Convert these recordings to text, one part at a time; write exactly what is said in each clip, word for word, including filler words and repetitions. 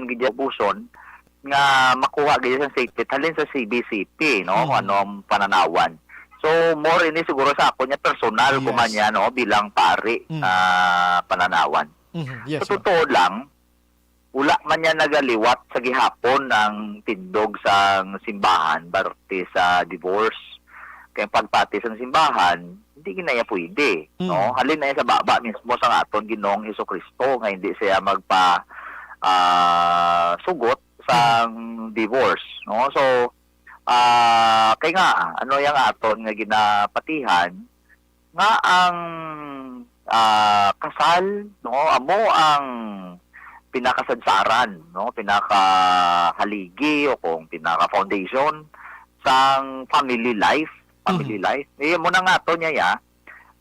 gid ubuson nga makuha gid sa statement halin sa C B C P, no? Kung Mhm. ano ang pananawan. So, more ini siguro sa ako niya personal ko man Yes. niya, no, bilang pari, Mm. ah, pananawan. Mhm. Yes, Sa ma'am. totoo lang, wala man niya nagaliwat sa gihapon ang tindog sang simbahan, parte sa divorce. Kay ang pagpati sang simbahan, hindi gid na iya pwede, Mm. no? Halin na iya sa baba mismo sang aton Ginoong Jesucristo nga hindi siya magpa, ah, sugot sang Mm. divorce, no? So, ah, kay nga, ano yang aton nga ginapatihan nga ang, ah, kasal, no, amo ang pinakasadsaran, no, pinakahaligi o kung pinaka-foundation sang family life, family Mhm. life. Eh, mo na nga to niya, ya.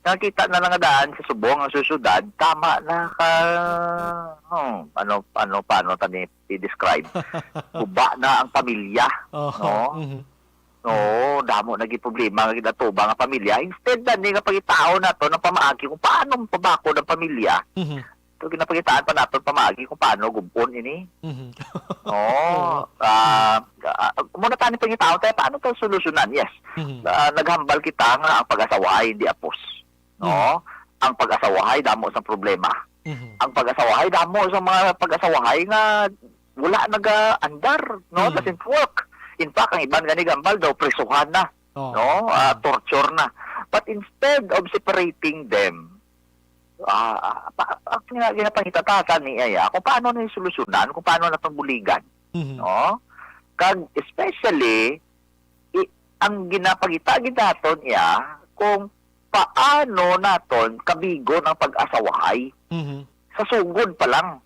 Nakita na lang nga daan sa subong ang sosyedad, tama na ka, hmm, ano, ano, paano tani i-describe? Guba na ang pamilya, Oho, no? mhm. Oo, damo na gid problema nga ginatubang ang pamilya. Instead na ni nga pangitaon nato ng pamaagi kung paano mapabakod ang pamilya. Mhm. So, ginapangitaan pa nato pamaagi kung paano gubon ini. Mhm. Oo, Oo. ah, ah, muna tani pangitaon tayo, paano to solusyonan? Yes. Mhm. Ah, naghambal kita nga ang pag-asawahay hindi apos. No? Mhm. Ang pag-asawahay damo sa problema. Mhm. Ang pag-asawahay damo sa mga pag-asawahay nga wala naga-andar, no? Mm. Doesn't work. In fact, ang iban gani gambal daw prisuhan na, Oo. no? Ah, Mm. torture na. But instead of separating them, ah, ah, pa, ang gina-, ginapangitatatan ni Aya, kung paano na solusyonan, kung paano na pangbuligan, Mhm. no? Kag especially, i-, ang ginapangita gid naton iya kung paano naton kabigon ang pag-asawahay Mhm. sa sugod pa lang.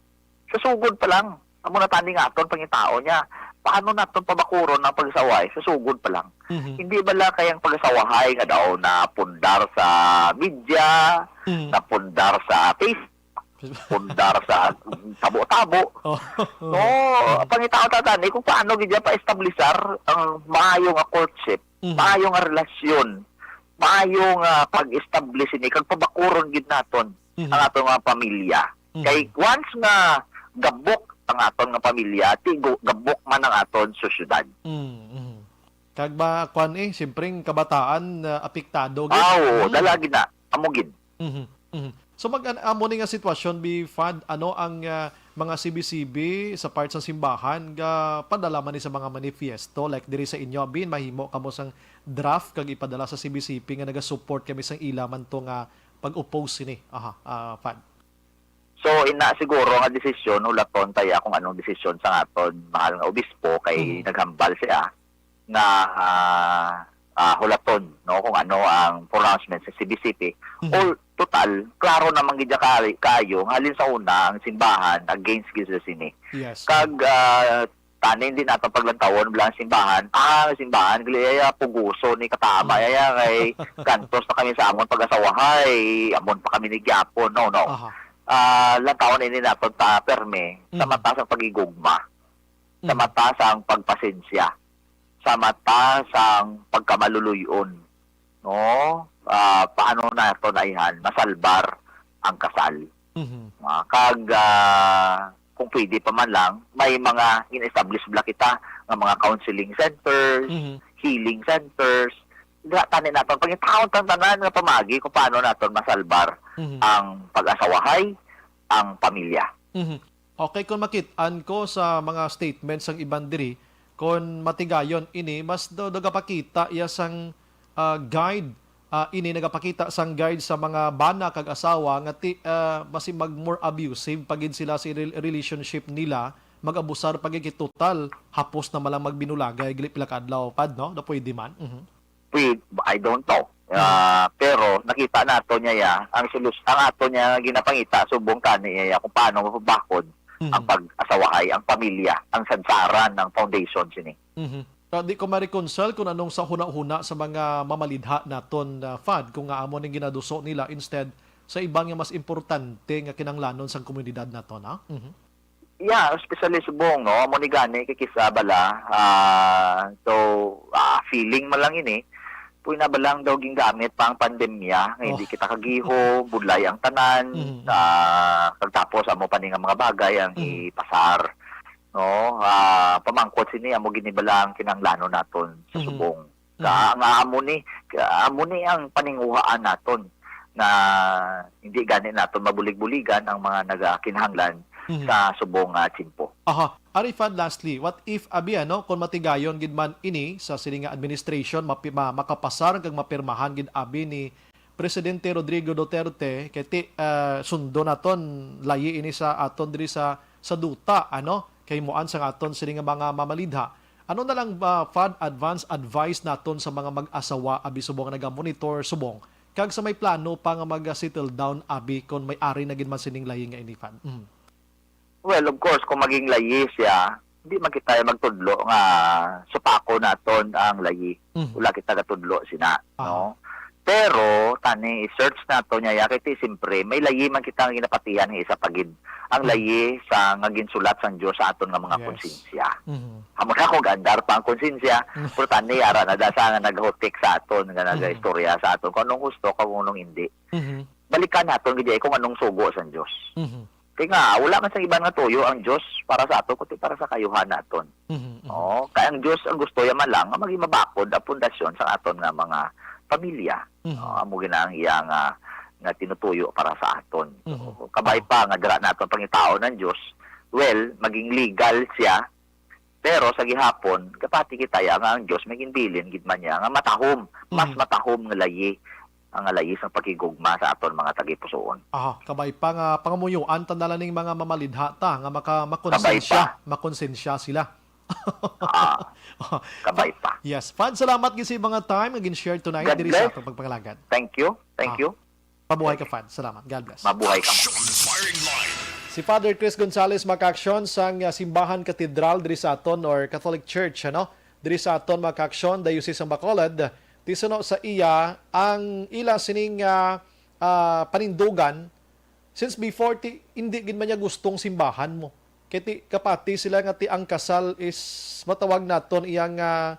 Sa sugod pa lang. Amo na tani nga aton pangitaon niya. Paano naton pabakuron ang pag-asawahay sa sugod pa lang? Mhm. Hindi bala kay ang pag-asawahay nga daw napundar sa media, Mhm. napundar sa Facebook, pundar sa tabo-tabo. Oh. No, pangitaon ta tani kung paano gid niya pa-establisar ang maayo nga courtship, Mhm. maayo nga relasyon, maayo nga pag-establish ini kag pabakuron gid naton Mhm. ang aton nga pamilya. Mhm. Kay once nga gabok ang aton nga pamilya, ti gu-, gabok man ang aton sosyedad. Mm, mhm. Kag ba, kwan eh, siyempre, ang kabataan, ah, apektado gid. Ah, oo, Mm. dala gid na. Amo gid. Mhm, mhm. So, mag-, an-, amo ni nga sitwasyon, Bi Fad, ano ang, ah, mga C B C B sa part sa simbahan nga padala man ni sa mga manifiesto, like diri sa inyo, Bin, mahimo kamo sang draft kag ipadala sa C B C P nga naga-support kami sang ila man to nga pag-oppose sini. Aha, ah, Fad. So, ina siguro nga desisyon, hulaton ta iya kung anong desisyon sa aton mahal nga obispo kay Mhm. naghambal siya nga, ah, ah, hulaton, no, kung ano ang pronouncement sa C B C P. Mhm. Or, total, klaro naman gid ya kay-, kayo nga halin sa una ang simbahan against gid sa sini. Yes. Kag, ah, tani hindi nato paglantawon bala ang simbahan. Ah, ang simbahan, gali iya puguso ni katama Mhm. iya kay gantos na kami sa amon pag-asawahay, amon pa kami ni gyapon. No, no. Aha. Ah, lantawon ini naton ta perme sa Mhm. mata sa pagigugma, sa Mhm. mata sang pagpasensya, sa mata sang pagkamaluluy-on, no? Ah, paano naton ayhan masalbar ang kasal? Mhm. Ah, kag, ah, kung pwede pa man lang, may mga in-establish bala kita nga mga counseling centers, Mhm. healing centers. Diha tani naton pangitaon tang tanan nga pamaagi kung paano naton masalbar Mhm. ang pag-asawahay, ang pamilya. Mhm. Okay, kung makit-an ko sa mga statements sang iban diri, kung matigayon ini, mas do-, nagapakita iya sang, ah, guide, ah, ini nagapakita sang guide sa mga bana kag asawa nga ti-, ah, basi mag more abusive pa gid sila sa rel-, relationship nila, mag-abusar pa gid kay total, hapos na man lang magbinulagay, gali pila ka adlaw, Pad, no? Na pwede man. Mhm. Pwede, I don't know. Mm. Ah, pero nakita nato niya ya, ang solus-, ang ato niya ginapangita subong kani niya ya kung paano mapabakod Mm. ang pag-asawahay, ang pamilya, ang sadsaran, ang foundation sini. Mhm. Ah, di ko ma-reconcile kung anong sa hunahuna sa mga mamalidha naton, ah, Fad, kung nga amo ning ginaduso nila instead sa iban nga mas importante nga kinahanglanon sang komunidad naton, ha? Mhm. Yeah, especially subong, no? Amo ni gani kay kisa bala, ah, so, ah, feeling man lang ini, pwede na ba lang daw gingamit pa ang pandemya, nga hindi Oh. kita kagihom, budlay ang tanan, Mhm, mhm. ah, kag tapos amo pa ni nga mga bagay ang Mhm. ipasar. Ini amo gini bala ang kinahanglanon naton sa Mhm. subong. Mhm. Ka, nga amo ni, ka, amo ni ang paninguhaan naton nga hindi gani naton mabulig-buligan ang mga nagakinahanglan Mhm. sa subong nga tiyempo. Aha. Ari, Fad, lastly, what if, abi, ano, kung matigayon gid man ini sa sini nga administration, mapi-, ma-, makapasar kag mapirmahan gid, abi, ni Presidente Rodrigo Duterte, kay ti, ah, sundo naton, layi ini sa aton diri sa, sa duta, ano, kahimuan sang aton sini nga mga mamalidha. Ano na lang ba, Fad, advance advice naton sa mga mag-asawa, abi, subong nga naga-monitor subong, kag sa may plano pa nga mag-settle down, abi, kon may ari na gid man sining layi nga ini, Fad? Mm. Well, of course, kung maging layi siya, hindi man kita magtudlo nga supako naton ang layi. Mhm. Wala kita katudlo sina, Aha. no? Pero, tani, i-search nato niya, ya, kay ti, siyempre, may layi man kita nga ginapatihan nga isa pa gid. Ang Mhm. layi sa nga ginsulat sang Dios sa aton nga mga Yes. konsensya. Mhm. Amo na kung gaandar pa ang konsensya, Mhm. pero tani, ara na da sa nga naghutik sa aton, nga Mhm. nagaistorya sa aton, kung anong gusto, kung anong hindi. Mhm. Balikan naton gid kung anong sugo sang Dios. Mhm. Kay nga, wala man sang iban nga tuyo ang Dios para sa aton, kundi para sa kaayuhan naton. Mhm, mhm. Oo, kay ang Dios ang gusto ya man lang nga maging mabakod ang pundasyon sa aton nga mga pamilya. Mhm. Oo, amo gina ang iya nga, nga tinutuyo para sa aton. Mhm. Oo, kabay pa nga dira naton pangitaon ang Dios, well, maging legal siya, pero sa gihapon, kapati kita ya nga ang Dios may ginbilin gid man niya nga matahom, mas Mhm. matahom nga layi ang layi sang paghigugma sa aton mga tagipusoon. Aha, kabay pa nga pangamuyoan ta na lang ning mga mamalidha ta nga maka-, Kabay makonsensya, pa. makonsensya sila. Ah, kabay pa. Yes. Fad, salamat gid sa imong time nga gin-share tonight God diri sa bless. atong pagpangalagad. Thank you. Thank Ah. you. Mabuhay ka, Fad. Salamat. God bless. Mabuhay ka. Action firing line. Si Father Chris Gonzalez, mga ka-aksyon, sang, ah, Simbahan Katedral diri sa aton, or Catholic Church, ano? Diri sa aton, mga ka-aksyon, Diocese sang Bacolod. Ti suno sa iya, ang ila sining, ah, ah, panindugan, since before, ti, hindi gid man niya gustong simbahan mo. Kay ti, kapati sila nga ti ang kasal is matawag naton iyang, ah,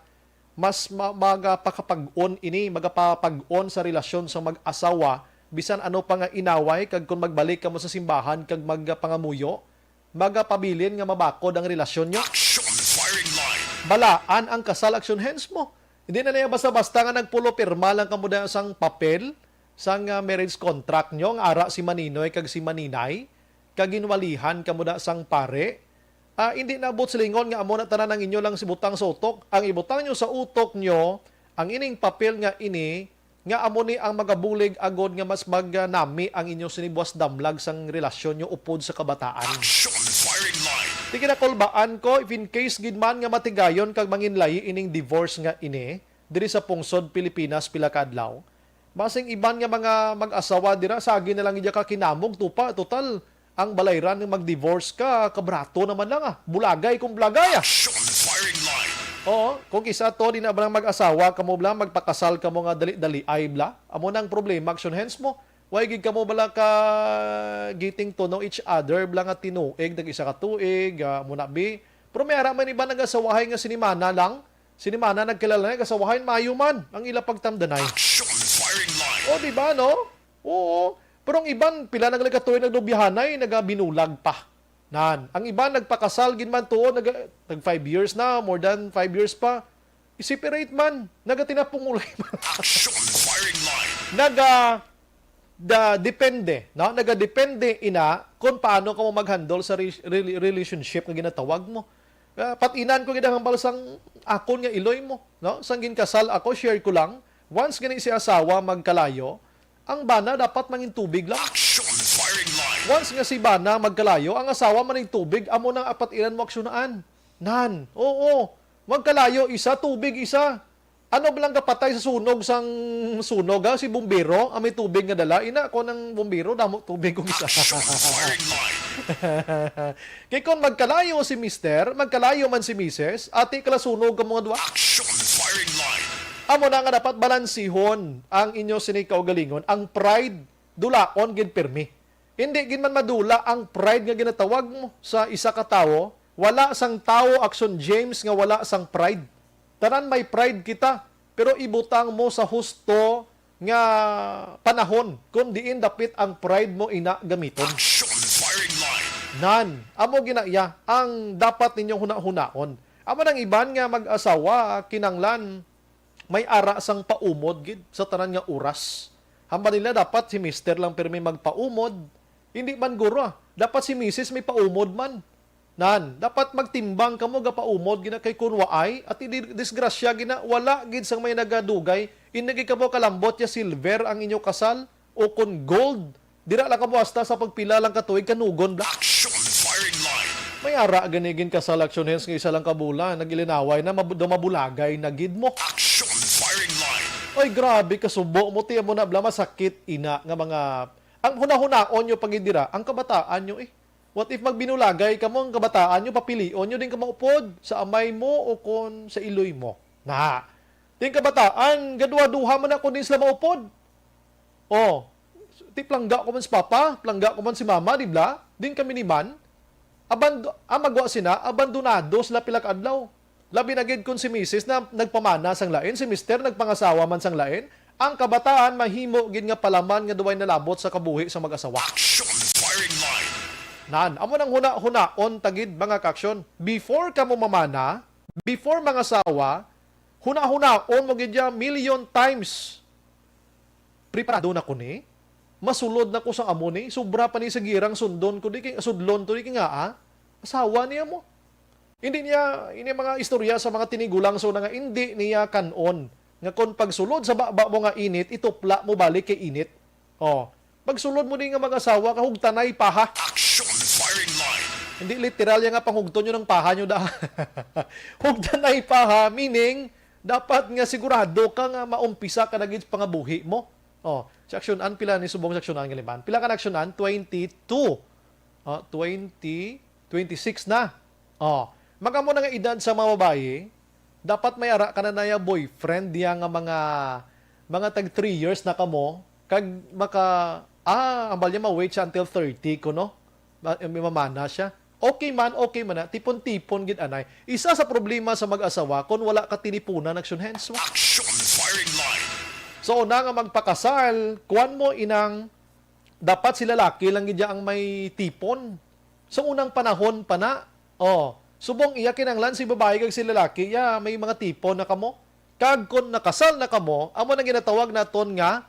mas ma-, magapakapag-on ini, magapapag-on sa relasyon sa mag-asawa, bisan ano pa nga inaway, kag kung magbalik kamo sa simbahan kag magpangamuyo, magapabilin nga mabakod ang relasyon nyo. Action firing line. Balaan ang kasal, action hands mo. Hindi na niya basta-basta nga nagpulo pirma lang kamo dahil sang papel, sang, ah, marriage contract nyo, nga ara si Maninoy kag si Maninay, kag ginwalihan kamo na sang pare. Ah, hindi na buot silingon nga amo na tanan ang inyo lang ibutang sa utok. Ang ibutang nyo sa utok nyo, ang ining papel nga ini, nga amo ni ang magabulig agod nga mas magnami ang inyo sinibuas damlag sang relasyon nyo upod sa kabataan. Action firing line. Ti kinakulbaan ko, if in case gid man nga matigayon kag manginlayi ining divorce nga ini, diri sa pungsod Pilipinas pila ka adlaw, basing iban nga mga mag-asawa dira, sagi na lang iya ka kinamog, tupa, total, ang balayran nga mag-divorce ka, kabrato naman lang, ah. Bulagay kung bulagay, ah. Action firing line. Oo, kung kisa to, di na ba lang mag-asawa kamo lang, magpakasal kamo nga dali-dali ay bla? Amo na ang problema, action hands mo. Why gid kamo bala ka getting to know each other bala nga tinuig, tag isa ka tuig, ah, amo na bi? Pero may ara man iban nag-asawahay nga sinimana lang, sinimana nagkilala na, nag-asawahay, mayo man ang ila pagtamdanay. Action firing line. O, di ba, no? Oo. Pero ang iban, pila na gali ka tuig naglubihanay, nagabinulag pa. Nan, ang iban nagpakasal gid man tuod, nag, nag five years na, more than five years pa. I-separate man, nagatinapungulay man. Action firing line. Naga, da, depende, no? Nagadepende ina kung paano ka mo mag-handle sa re-, rela-, relationship nga ginatawag mo. Ah, patinan ko gid ang hambal sang akon nga iloy mo, no? Sang ginkasal ako, share ko lang, once gani si asawa magkalayo, ang bana dapat mangin tubig lang. Action firing line. Once nga si bana magkalayo, ang asawa man ang tubig, amo nang apat ilan mo aksyonan. Nan, oo. Magkalayo, isa, tubig, isa. Ano ba lang kapatay sa sunog sang sunog, ha? Si bumbero, ang may tubig nga dala. Ina, ko ng bumbero, damo tubig kung isa. Action firing line. Kay kung magkalayo si mister, magkalayo man si misis, ati kala sunog ka mga duwa. Action firing line. Amo na nga dapat balansihon ang inyo sini kaugalingon. Ang pride, dulaon gid pirmi. Hindi gid man madula ang pride nga ginatawag mo sa isa ka tawo. Wala sang tawo, Action James, nga wala sang pride. Tanan may pride kita, pero ibutang mo sa husto nga panahon, kung diin dapit ang pride mo ina gamiton. Action firing line. Nan, amo gina iya ang dapat ninyong hunahunaon. Amo nang iban nga mag-asawa, kinanglan may ara sang paumod gid sa tanan nga oras. Hambal nila dapat si mister lang pirmi magpaumod, hindi man guro, ah. Dapat si misis may paumod man. Nan, dapat magtimbang kamo gapaumod gina kay kun waay, at di-, disgrasya gina, wala gid sang may nagadugay, indi gid kamo kalambot ya silver ang inyo kasal, o kun gold, dira lang kamo hasta sa pagpila lang ka tuig kanugon bla. Action firing line. May ara gani gin kasal action hands nga isa lang ka bulan, nagilinaway na, mabu-, daw mabulagay na gid mo. Action firing line. Ay, grabe, kasubo mo, tiyan mo na, bla, masakit, ina, nga mga, ang hunahunaon nyo pa gid dira, ang kabataan nyo, eh. What if magbinulagay kamo, ang kabataan nyo, papilion nyo din ka maupod sa amay mo o kon sa iloy mo? Na, din kabataan, gaduha-duha man ako din sila maupod. Oh, ti plangga ko man si papa, plangga ko man si mama, di bla? Din kami ni man. Abando, ah, magwa sina, abandonado sila pila ka adlaw. Labi na gid kon si misis na nagpamana sang lain, si mister nagpangasawa man sang lain, ang kabataan mahimo gid nga palaman nga duway nalabot sa kabuhi sa mag-asawa. Action firing line. Nan, amo nang huna-hunaon ta gid, mga kaaksyon. Before kamo mamana, before mangasawa, huna-hunaon mo gid ya million times. Preparado na ko ni. Masulod na ko sa amo ni. Sobra pa ni sa girang sundon ko di kay sudlon to di kay nga, ah, asawa niya mo. Hindi niya, ini mga istorya sa mga tinigulang so na nga hindi niya kanon nga kon pagsulod sa baba mo nga init, itupla mo balik kay init. Oh, pagsulod mo di nga mag-asawa ka, hugtanay paha. Action firing line. Hindi literal ya nga panghugton nyo ng paha nyo da. Hugtanay paha, meaning, dapat nga sigurado ka nga maumpisa ka na gid sa pangabuhi mo. Oh, sa aksyonan, pila ni subong sa aksyonan nga liman? Pila ka na aksyonan? Twenty-two. Oh, twenty, twenty-six na. Oh, magamo na nga edad sa mga babayi, dapat may ara ka na naya boyfriend diya nga mga, mga tag three years na kamo, kag maka, ah, ambal niya ma-wait siya until thirty ko, no? Ma-, may mamana siya. Okay man, okay man na, tipon-tipon gid anay. Isa sa problema sa mag-asawa kon wala ka tinipunan action hands mo. Action firing line. So, una nga magpakasal, kuwan mo inang dapat si lalaki lang gid ang may tipon. Sa unang panahon pa na, oh, subong iya kinahanglan si babayi kag si lalaki, ya may mga tipon na kamo. Kag kon nakasal na kamo, amo nang ginatawag naton nga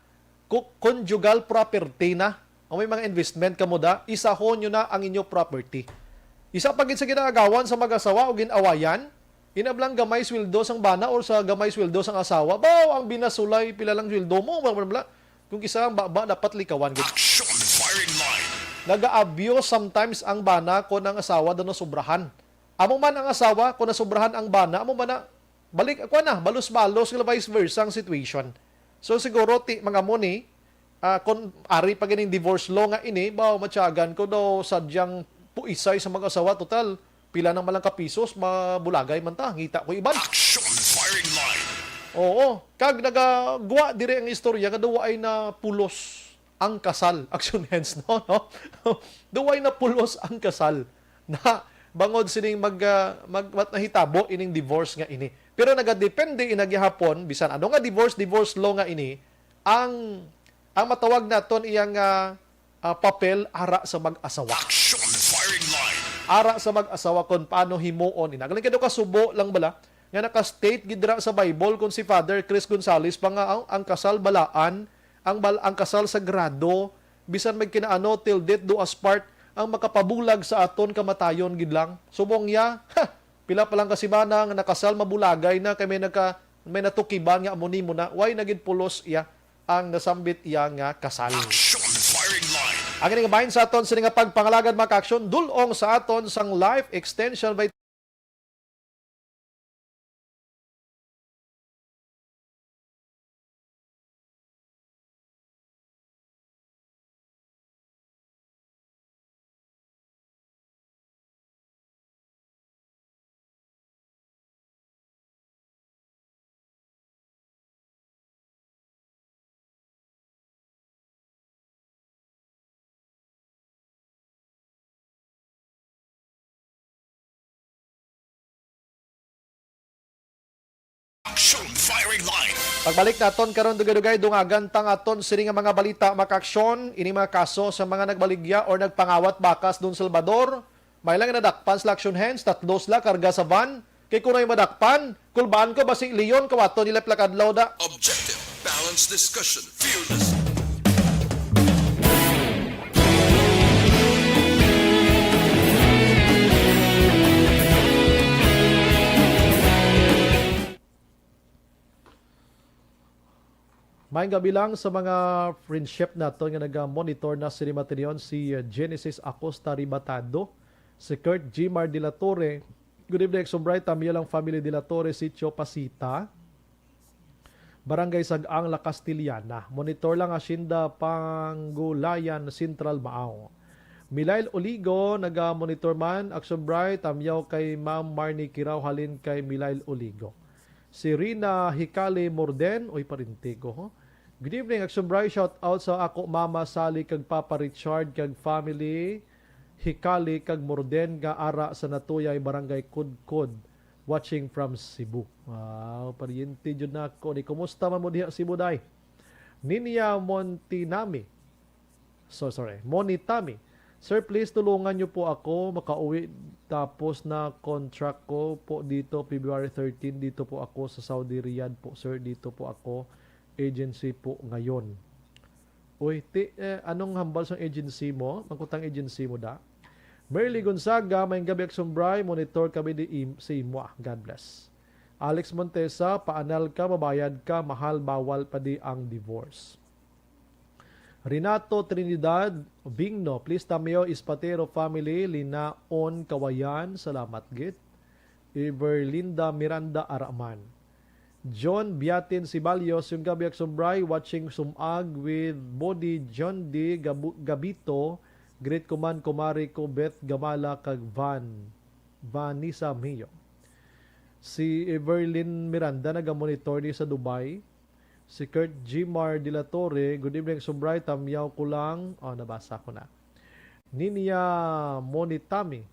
co-, conjugal property na. Ang may mga investment kamo da, isahon nyo na ang inyo property. Isa pa gid sa ginaagawan sa mag-asawa o ginawayan, inablang gamay sweldo sang bana or sa gamay sweldo sang asawa. Baw, ang binasulay, pila lang sweldo mo, bla, bla, bla. Kung isa ang baba, dapat likawan gid. Action firing line. Naga-abuse sometimes ang bana kon ang asawa daw nasobrahan. Amo man ang asawa kon nasobrahan ang bana, amo man na balik, kuwan na, balos-balos nga vice versa ang situation. So siguro ti mga mo ni, ah, kon ari pa ganing divorce law nga ini, baw matyagan ko daw sadyang puisay sa mag-asawa, total pila nang malang ka pisos, mabulagay man ta, ngita ko iban. Action firing line. Oo, kag nagagwa dire ang istorya nga daw ay na pulos ang kasal. Action hands, no, no? Daw ay na pulos ang kasal na bangod sining mag, ah, mag, mat-, nahitabo ining divorce nga ini. Pero nagadepende ina gihapon, bisan ano nga divorce, divorce law nga ini, ang, ang matawag naton iyang, ah, ah, papel ara sa mag-asawa. Action firing line. Ara sa mag-asawa kon paano himuon ina. Galing kay daw kasubo lang bala nga naka-state gid dira sa Bible kon si Father Chris Gonzalez pa nga ang, ang kasal balaan, ang bal-, ang kasal sagrado, bisan may kinaano, till death do us part, ang makapabulag sa aton kamatayon gid lang. Subong niya, ha, pila pa lang ka semana nga nakasal, mabulagay na kay may nagka-, may natukiban nga amo nimo na, way na gid pulos iya ang nasambit iya nga kasal. Action firing line. Ang ining bahin sa aton sini nga pagpangalagad, mga ka-action, dul-ong sa aton sang Life Extension Vitamin Action firing line. Pagbalik naton karon, dugay-dugay, dungagan tang aton sini nga mga balita, mga ka-action. Ini mga kaso sa mga nagbaligya or nagpangawat bakas Don Salvador, may lang nadakpan sila action hands, tatlo sila karga sa van. Kay kung may madakpan, kulbaan ko ba si Leon kawato nila pila ka adlaw da? Objective, balanced discussion, fearless. Maayong gabi lang sa mga friendship naton nga naga-monitor na sini matinuon, si, uh, Genesis Acosta Ribatado, si Kurt Jimar de la Torre. Good evening, Exo Bright, Tamyo lang family de la Torre, Sitio Pasita, Barangay Sag-ang, La Castellana. Monitor lang, Hacienda Pangulayan, Central, Maao. Milail Oligo, naga-monitor man, Action Bright, tamyaw kay Ma'am Marnie Kiraw, halin kay Milail Oligo. Si Rina Hikali Morden, uy, parente ko, ho? Good evening, Action Bright. Shout out sa ako mama Sally kag Papa Richard kag family Hikali kag Morden nga ara sa Natuyay, Barangay Kudkod. Watching from Cebu. Wow, pariente jud nako ni. Kumusta man mo diha Cebu, day? Ninia Montinami. So, sorry, Monitami. Sir, please tulungan niyo po ako makauwi, tapos na contract ko po dito February thirteen. Dito po ako sa Saudi Riyadh po, sir. Dito po ako. Agency po ngayon. Uy, ti, eh, anong hambal sang agency mo? Mangkutang agency mo da? Merly Gonzaga, maayong gabi, Aksumbray. Monitor kami di im-, sa imo, ah. God bless. Alex Montesa, paanal ka, mabayad ka, mahal, bawal pa di ang divorce. Renato Trinidad Bingno, please, Tameo Espatero family, Linaon, Kawayan, salamat gid. Everlinda Miranda Araman. John Biatin Sibalyo, maayong gabi, Aksumbray, watching Sumag with Body John D. Gabu-, Gabito, greet ko man, kumari ko, Beth Gamala, kag Van, Vanessa Mio. Si Everlyn Miranda nagamonitor ni sa Dubai. Si Kurt Jimar de la Torre, good evening, Aksumbray, tamyaw ko lang. Oh, nabasa ko na. Ninia Monitami.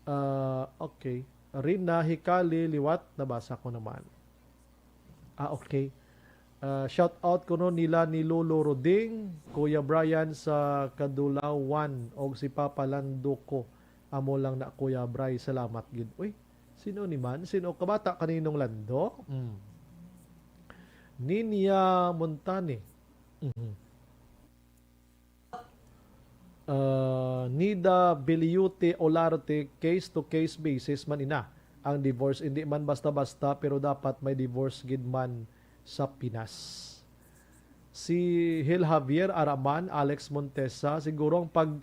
Ah, okay. Rina Hikali liwat, nabasa ko naman. Ah, okay. Ah, shout out kuno nila ni Lolo Roding, Kuya Brian sa Kadulawan, og si Papa Lando ko. Amo lang na, Kuya Bray, salamat gid. Uy, sino ni man? Sino kabata kaninong Lando? Mm. Ninia Montani. Mhm. Ah, Nida Biliute Olarte, case to case basis man ina ang divorce. Hindi man basta-basta, pero dapat may divorce gid man sa Pinas. Si Hil Javier Araman, Alex Montesa, siguro ang pag-,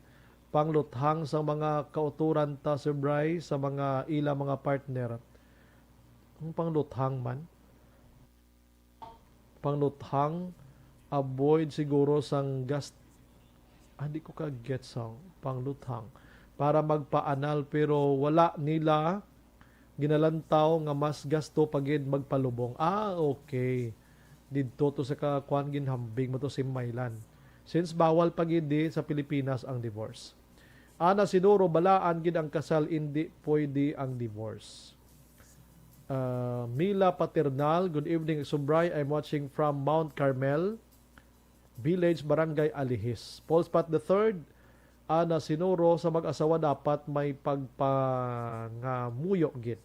pangluthang sa mga kauturan ta, Sir Bry, sa mga ila mga partner. Ang pangluthang man. Pangluthang, avoid siguro sang gast-, ah, di ko ka-get sang pangluthang. Para magpaanal, pero wala nila ginalantaw nga mas gasto pa gid magpalubong. Ah, okay. Didto to sa ka-, kuan, ginhambing mo to, Simaylan. Since bawal pa gid di sa Pilipinas ang divorce. Ana Sinuro, balaan gid ang kasal, indi pwede ang divorce. Ah, Mila Paternal, good evening, Sumbray. I'm watching from Mount Carmel Village, Barangay Alihis. Paul Spot the third, Ana Sinuro, sa mag-asawa dapat may pagpangamuyo gid.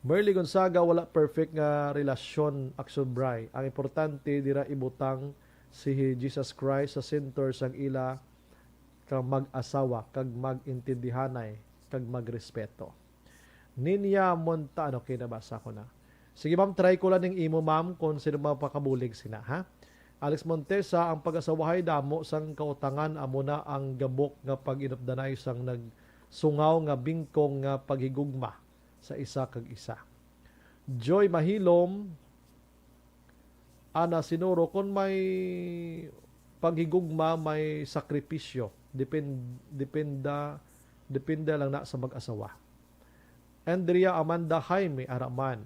Merly Gonzaga, wala perfect nga relasyon, Aksumbray. Ang importante, dira ibutang si Jesus Christ sa center sang ila ka mag-asawa, kag mag-intindihanay, kag magrespeto. Ninia Monta-, ano, okay, nabasa ko na. Sige, ma'am, try ko lang ning imo, ma'am, kung sino mapakabulig sina, ha? Alex Montesa, ang pag-asawahay damo sang kautangan, amo na ang gabok nga pag-inupdanay sang nagsungaw nga bingkong nga paghigugma sa isa kag isa. Joy Mahilom, Ana Sinuro, kung may paghigugma, may sakripisyo. Depend-, dependa, depende lang na sa mag-asawa. Andrea Amanda Jaime Araman.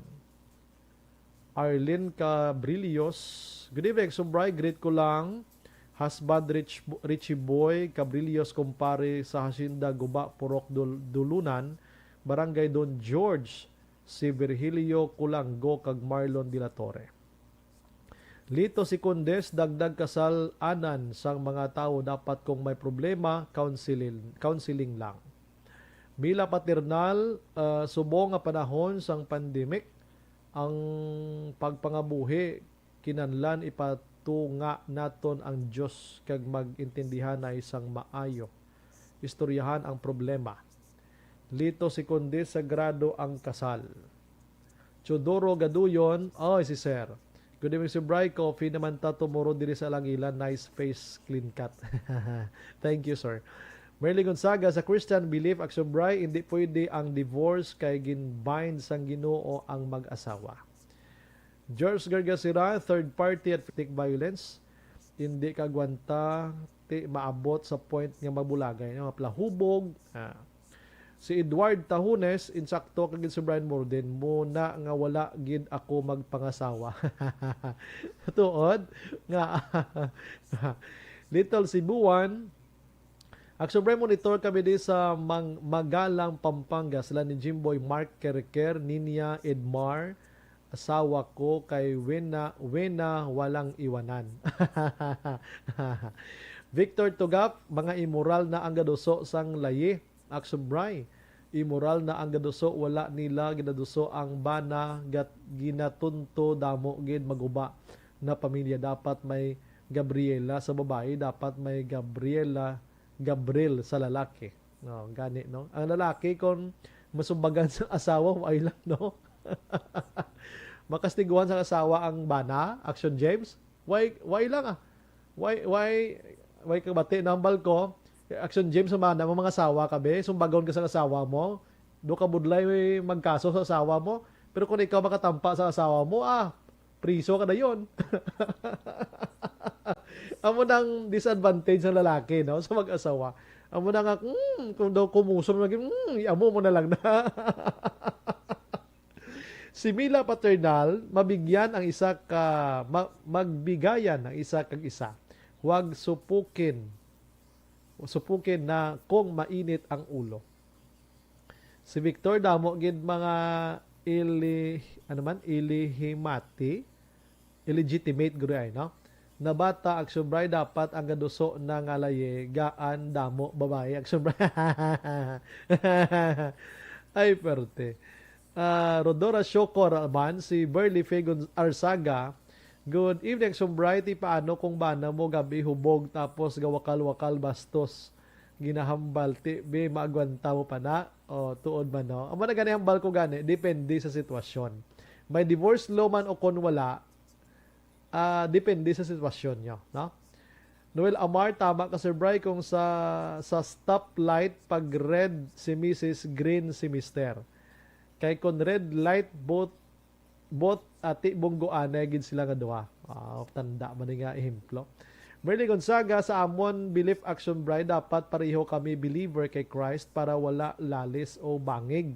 Arlene Cabrillos. Good evening, Sumbray. Greet ko lang. Husband Rich, Richie Boy Cabrillos, kumpare sa Hacienda Guba, Purok Dul-, Dulunan, Barangay Don George, si Virgilio Culango kag Marlon de la Torre. Lito Secondes, dagdag kasal-anan sang mga tawo, dapat kung may problema, counseling, counseling lang. Mila Paternal, ah, subong nga panahon sang pandemic, ang pagpangabuhi, kinahanglan ipatunga naton ang Dios kag mag-intindihanay sang maayo. Istoryahan ang problema. Lito Seconde, sagrado ang kasal. Teodoro Gaduyon, oy, si Sir. Good evening, Sir Bry. Coffee naman ta tomorrow diri sa Alangilan. Nice face, clean cut. Thank you, sir. Merly Gonzaga, sa Christian belief, Action Bry, hindi pwede ang divorce kay gin-bind sang Ginoo ang mag-asawa. George Gargasira, third party at domestic violence, hindi kagwanta, ti maabot sa point nga mabulagay, no? Palahubog. Ah. Si Edward Tahunes, insakto ka gid, Sir Brian Morden, muna nga wala gid ako magpangasawa. Tuod nga Little Cebuan, Action Bry, monitor kami di sa Mang-, Magalang, Pampanga. Sila ni Jimboy, Mark, Kerker, Ninya, Edmar, asawa ko kay Wena, Wena, walang iwanan. Victor Tugap, mga imoral na ang gaduso sang layi. Action Bry, imoral na ang gaduso, wala nila ginaduso ang bana, gat-, ginatunto damo gid maguba na pamilya. Dapat may Gabriela sa babayi, dapat may Gabriela, Gabriel sa lalaki. No, gani, no? Ang lalaki, kung masumbagan sa asawa, why lang, no? Makastiguhan sa asawa ang bana, Action James? Why, why lang, ah? Why, why, why ka bati, nambal ko? Action James, ang bana mo, mga asawa ka, be? Sumbagon ka sa asawa mo? Do ka budlay magkaso sa asawa mo? Pero kung ikaw makatampa sa asawa mo, ah, priso ka na yon. Amo nang disadvantage ng lalaki, no, sa mag-asawa. Amo na nga, mm, kung daw kumusom lagi, mm, amo mo na lang na. Si Mila Paternal, mabigyan ang isa ka, ma-, magbigayan ang isa kag isa. Huwag supukin. Supukin na kung mainit ang ulo. Si Victor, damo gid mga ili-, ano man, ilihimati, illegitimate guro ay, no? Na bata, Action Bry, dapat ang gaduso na nga layi, gaan, damo, babae, Action Bry. Ay, perte. Ah, Rodora Shokor man, si Burley Fagon Arzaga, "Good evening, Action Bry. Ti paano kung bana mo gabi hubog tapos gawakal-wakal bastos? Ginahambal, ti, be, maagwanta mo pa na?" O, tuod man, no? Amo na gani hambal ko gani, depende sa sitwasyon. May divorce law man o kon wala, ah, depende sa sitwasyon nyo, no? Noel Amar, tama ka, Sir Bry, kung sa, sa stoplight, pag red si misis, green si mister. Kay kung red light, both, both ati bunggoanay gid sila nga duha. Wow, tanda man ni nga ehemplo. Merly Gonzaga, sa amon belief, Action Bry, dapat pareho kami believer kay Christ para wala lalis o bangig.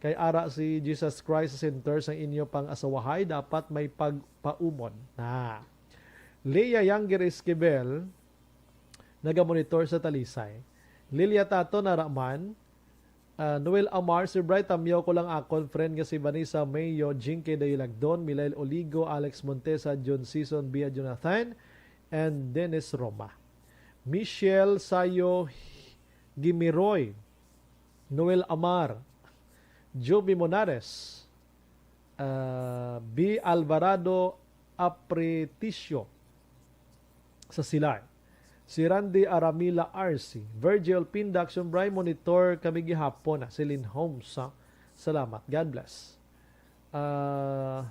Kay ara si Jesus Christ sa center sang inyo pang-asawahay, dapat may pagpaumon na. Leah Younger Esquivel, nagamonitor sa Talisay. Lilia Tato, nara man. Ah, Noel Amar, Sir Bry, tamyaw ko lang akon friend nga si Vanessa Mayo, Jinky Dayulagdon, Milail Oligo, Alex Montesa, John Season, Bia Jonathan, and Dennis Roma. Michelle Sayo Gimiroy, Noel Amar, Joby Monares, ah, B Alvarado Apreticio sa Silar. Si Randy Aramila R C. Virgil Pinda, Action Bry, monitor kami gihapon, ah, si Lynn Holmes, ha? Salamat. God bless. Ah,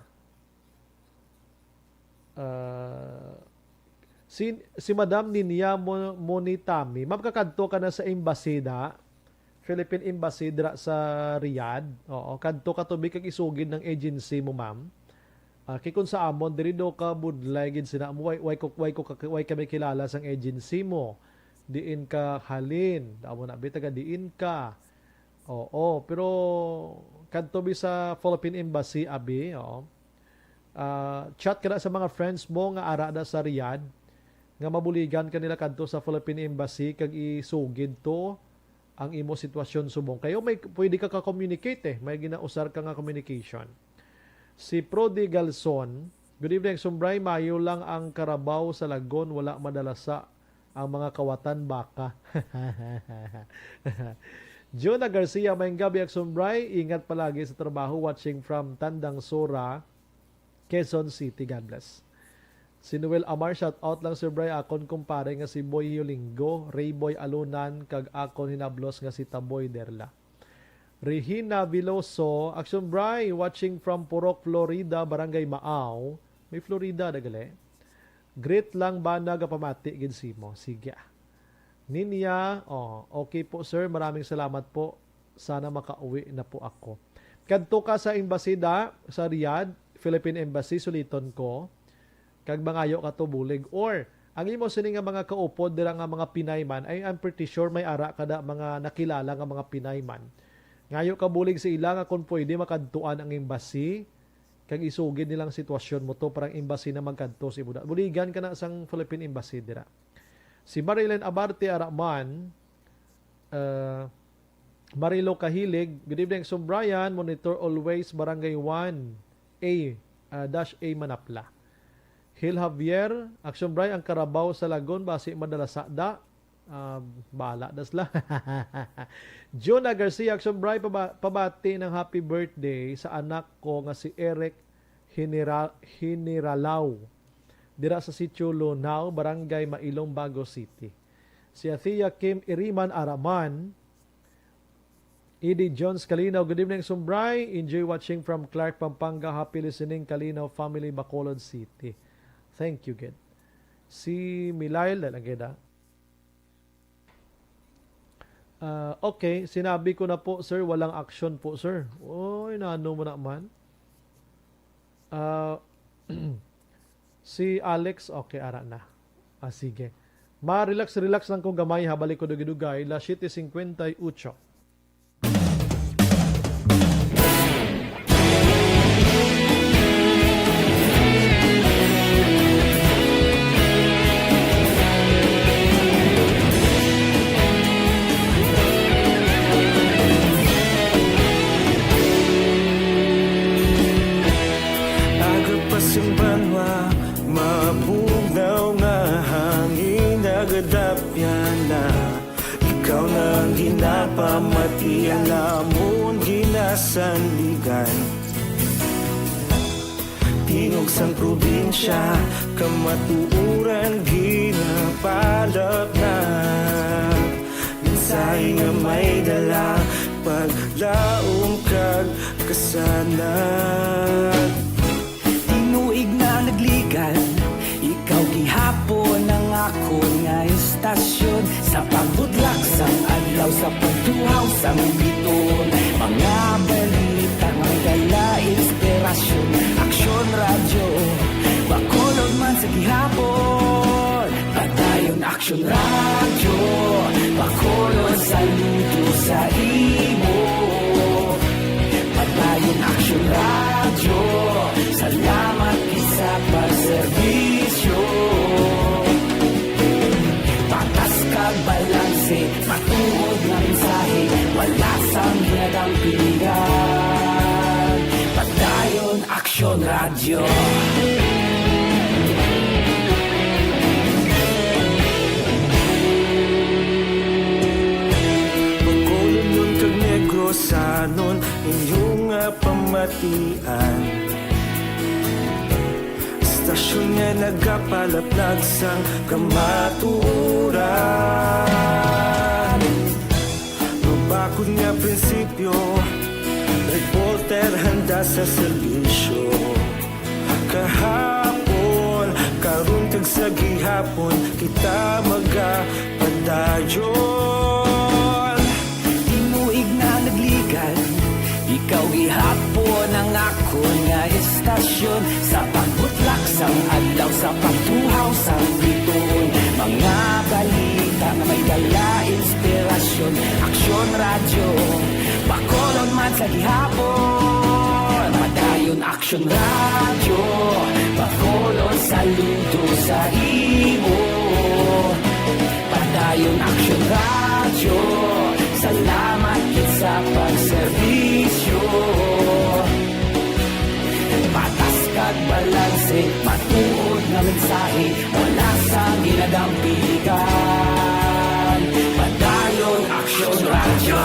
ah, si, si Madam Ninia Mo-, Monitami, ma'am, kakadto ka na sa embassy da? Philippine Embassy dira sa Riyadh. Oo, kadto ka tubig kag isugid ng agency mo, ma'am. Ah, kay kung sa amon, diri daw ka budlay gid sina mo, way, way ko, way ko, way kami kilala sang agency mo. Diin ka halin? Amo na, bi, taga diin ka? Oo, pero kadto bi sa Philippine Embassy, abi, oo. Ah, chat ka na sa mga friends mo nga ara na sa Riyadh, nga mabuligan ka nila kadto sa Philippine Embassy kag isugid to ang imo sitwasyon subong. Kayo may, pwede ka ka-communicate eh. May ginausar ka nga communication. Si Prodigal Son, "Good evening, Sumbray. Mayo lang ang karabaw sa lagon, wala madalasa ang mga kawatan baka." Jonah Garcia, maayong gabi, Action Bri. Ingat palagi sa trabaho. Watching from Tandang Sora, Quezon City. God bless. Si Noel Amar, shout out lang, Sir Bri, akon kumpare nga si Boy Yolingo, Ray Boy Alunan, kag akon hinablos nga si Taboy Derla. Regina Veloso, Action Bri, watching from Purok, Florida, Barangay Maaw. May Florida na gali. Greet lang ba nga pamati gid simo? Sige. Ninya, oh, okay po, sir. Maraming salamat po. Sana makauwi na po ako. Kadto ka sa embassy da, sa Riyadh, Philippine Embassy, suliton ko. Kag mangayo ka to bulig. Or, ang imo sini nga mga kaupod dira nga mga Pinay man, ay, I'm pretty sure may ara ka da mga nakilala nga mga Pinay man. Ngayo ka bulig sa ila nga kung pwede makadtuan ang embassy, kag isugid nilang sitwasyon mo to, parang embassy na magkadto sa imo da. Buligan ka na sang Philippine Embassy dira. Si Marilyn Abarte ara man, uh, Marilo Kahilig, good evening, Action Brian, monitor always, Barangay one A, uh, dash A Manapla. Hil Javier, Action Brian, ang karabaw sa Lagon, basi madala sa da. Ah, bala das la. Jonah Garcia, Action Brian, paba-, pabati ng happy birthday sa anak ko nga si Eric Hinira-, Hiniralaw, dira sa Sitio Lunao, Barangay Mailong, Bago City. Si Athea Kim Iriman Araman, Eddie Jones Kalinaw, good evening, Sumbray. Enjoy watching from Clark, Pampanga. Happy listening, Kalinaw family, Bacolod City. Thank you, good. Si Milail, dahil ang ganda. Ah, okay, sinabi ko na po, sir, walang action po, sir. Oy, nano mo naman? Ah, si Alex, okay, ara na. Ah, sige. Ma-relax, relax lang ko gamay ha, balik ko dugay-dugay, las siete cincuenta y ocho. Aga pa sing banwa, mabugnaw nga hangin, nagadapyan na. Ikaw na ang ginapamati, ang amon ginasandigan. Tingog sang probinsya, kamatuoran ginapalapnag. Mensahe nga may dala, paglaom kag kasanag. Tinuig na nagligan, ikaw gihapon ang akon nga istasyon. Sa pagbutlak sang adlaw, sa pagtuhaw sang biton, mga balita nga may dala inspirasyon. Aksyon Radyo, Bacolod man sa gihapon. Padayon Aksyon Radyo, Bacolod, saludo sa imo. Padayon Aksyon Radyo, salamat gid sa pagserbisyo. Patas kag balanse, matuod nga mensahe, wala sang ginadampigan. Padayon Aksyon Radyo. Bacolod kag Negrosanon, inyo nga pamatian. Istasyon nga nagapalaplag sang kamatuoran. Mabakod nga prinsipyo, reporter handa sa serbisyo. Kahapon, karon kag sa gihapon, kita magapadayon. Tinuig na nagligan, ikaw gihapon ang akon nga istasyon. Sa pagbutlak sang adlaw, sa pagtuhaw sang biton, mga balita nga may dala inspirasyon. Aksyon Radyo, Bacolod man sa gihapon. Padayon Aksyon Radyo, Bacolod, saludo sa imo. Padayon Aksyon Radyo, salamat gid sa pagserbisyo. Patas kag balanse, matuod nga mensahe, wala sang ginadampigan. Padayon Aksyon Radyo.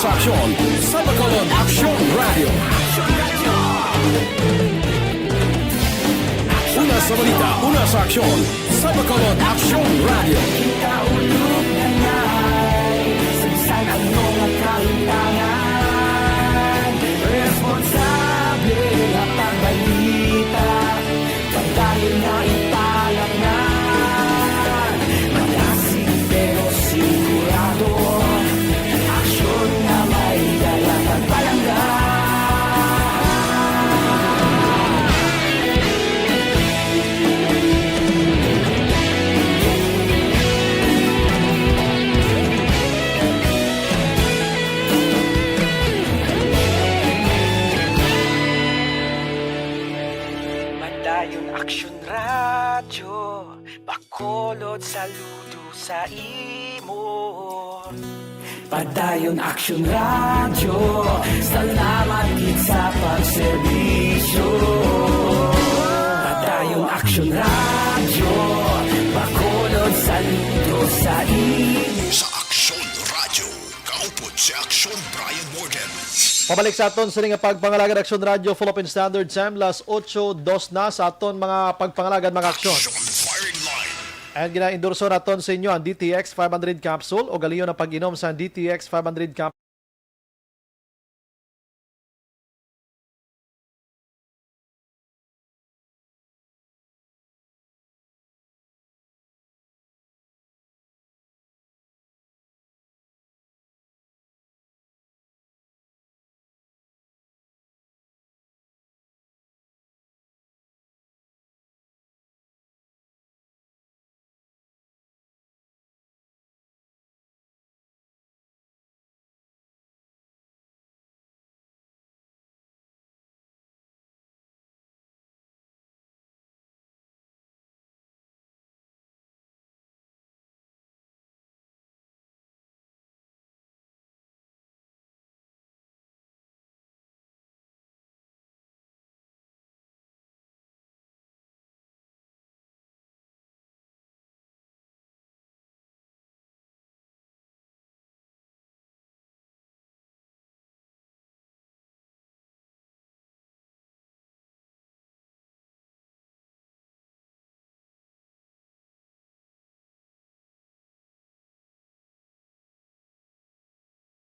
Sa aksyon, sa Bacolod Aksyon Radio. Una sa balita, una sa aksyon, sa Bacolod Aksyon Radio. Kita ulog na ngay, saysay ang mga kahintangan. Responsable nga pagbalita. Padayon nga ipalaknad, malasig pero sigurado. Aksyon nga may dala kag palangga. Padayon Aksyon Radyo, Bacolod, saludo sa imo. Padayon Aksyon Radyo, salamat gid sa pagserbisyo. Padayon Aksyon Radyo, Bacolod, saludo sa imo. Sa Aksyon Radyo, kaupod si Aksyon Brian Morgan. Pabalik sa aton sini nga pagpangalagad, Aksyon Radyo, Philippine Standard Time, las ocho dos na sa aton mga pagpangalagad, mga aksyon. Action Firing Line. And gina-endorso naton sa inyo ang D T X five hundred capsule. Ugalion ang pag-inom sa D T X five hundred capsule.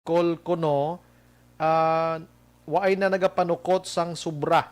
Kol kuno, ah, waay na nagapanukot sang sobra.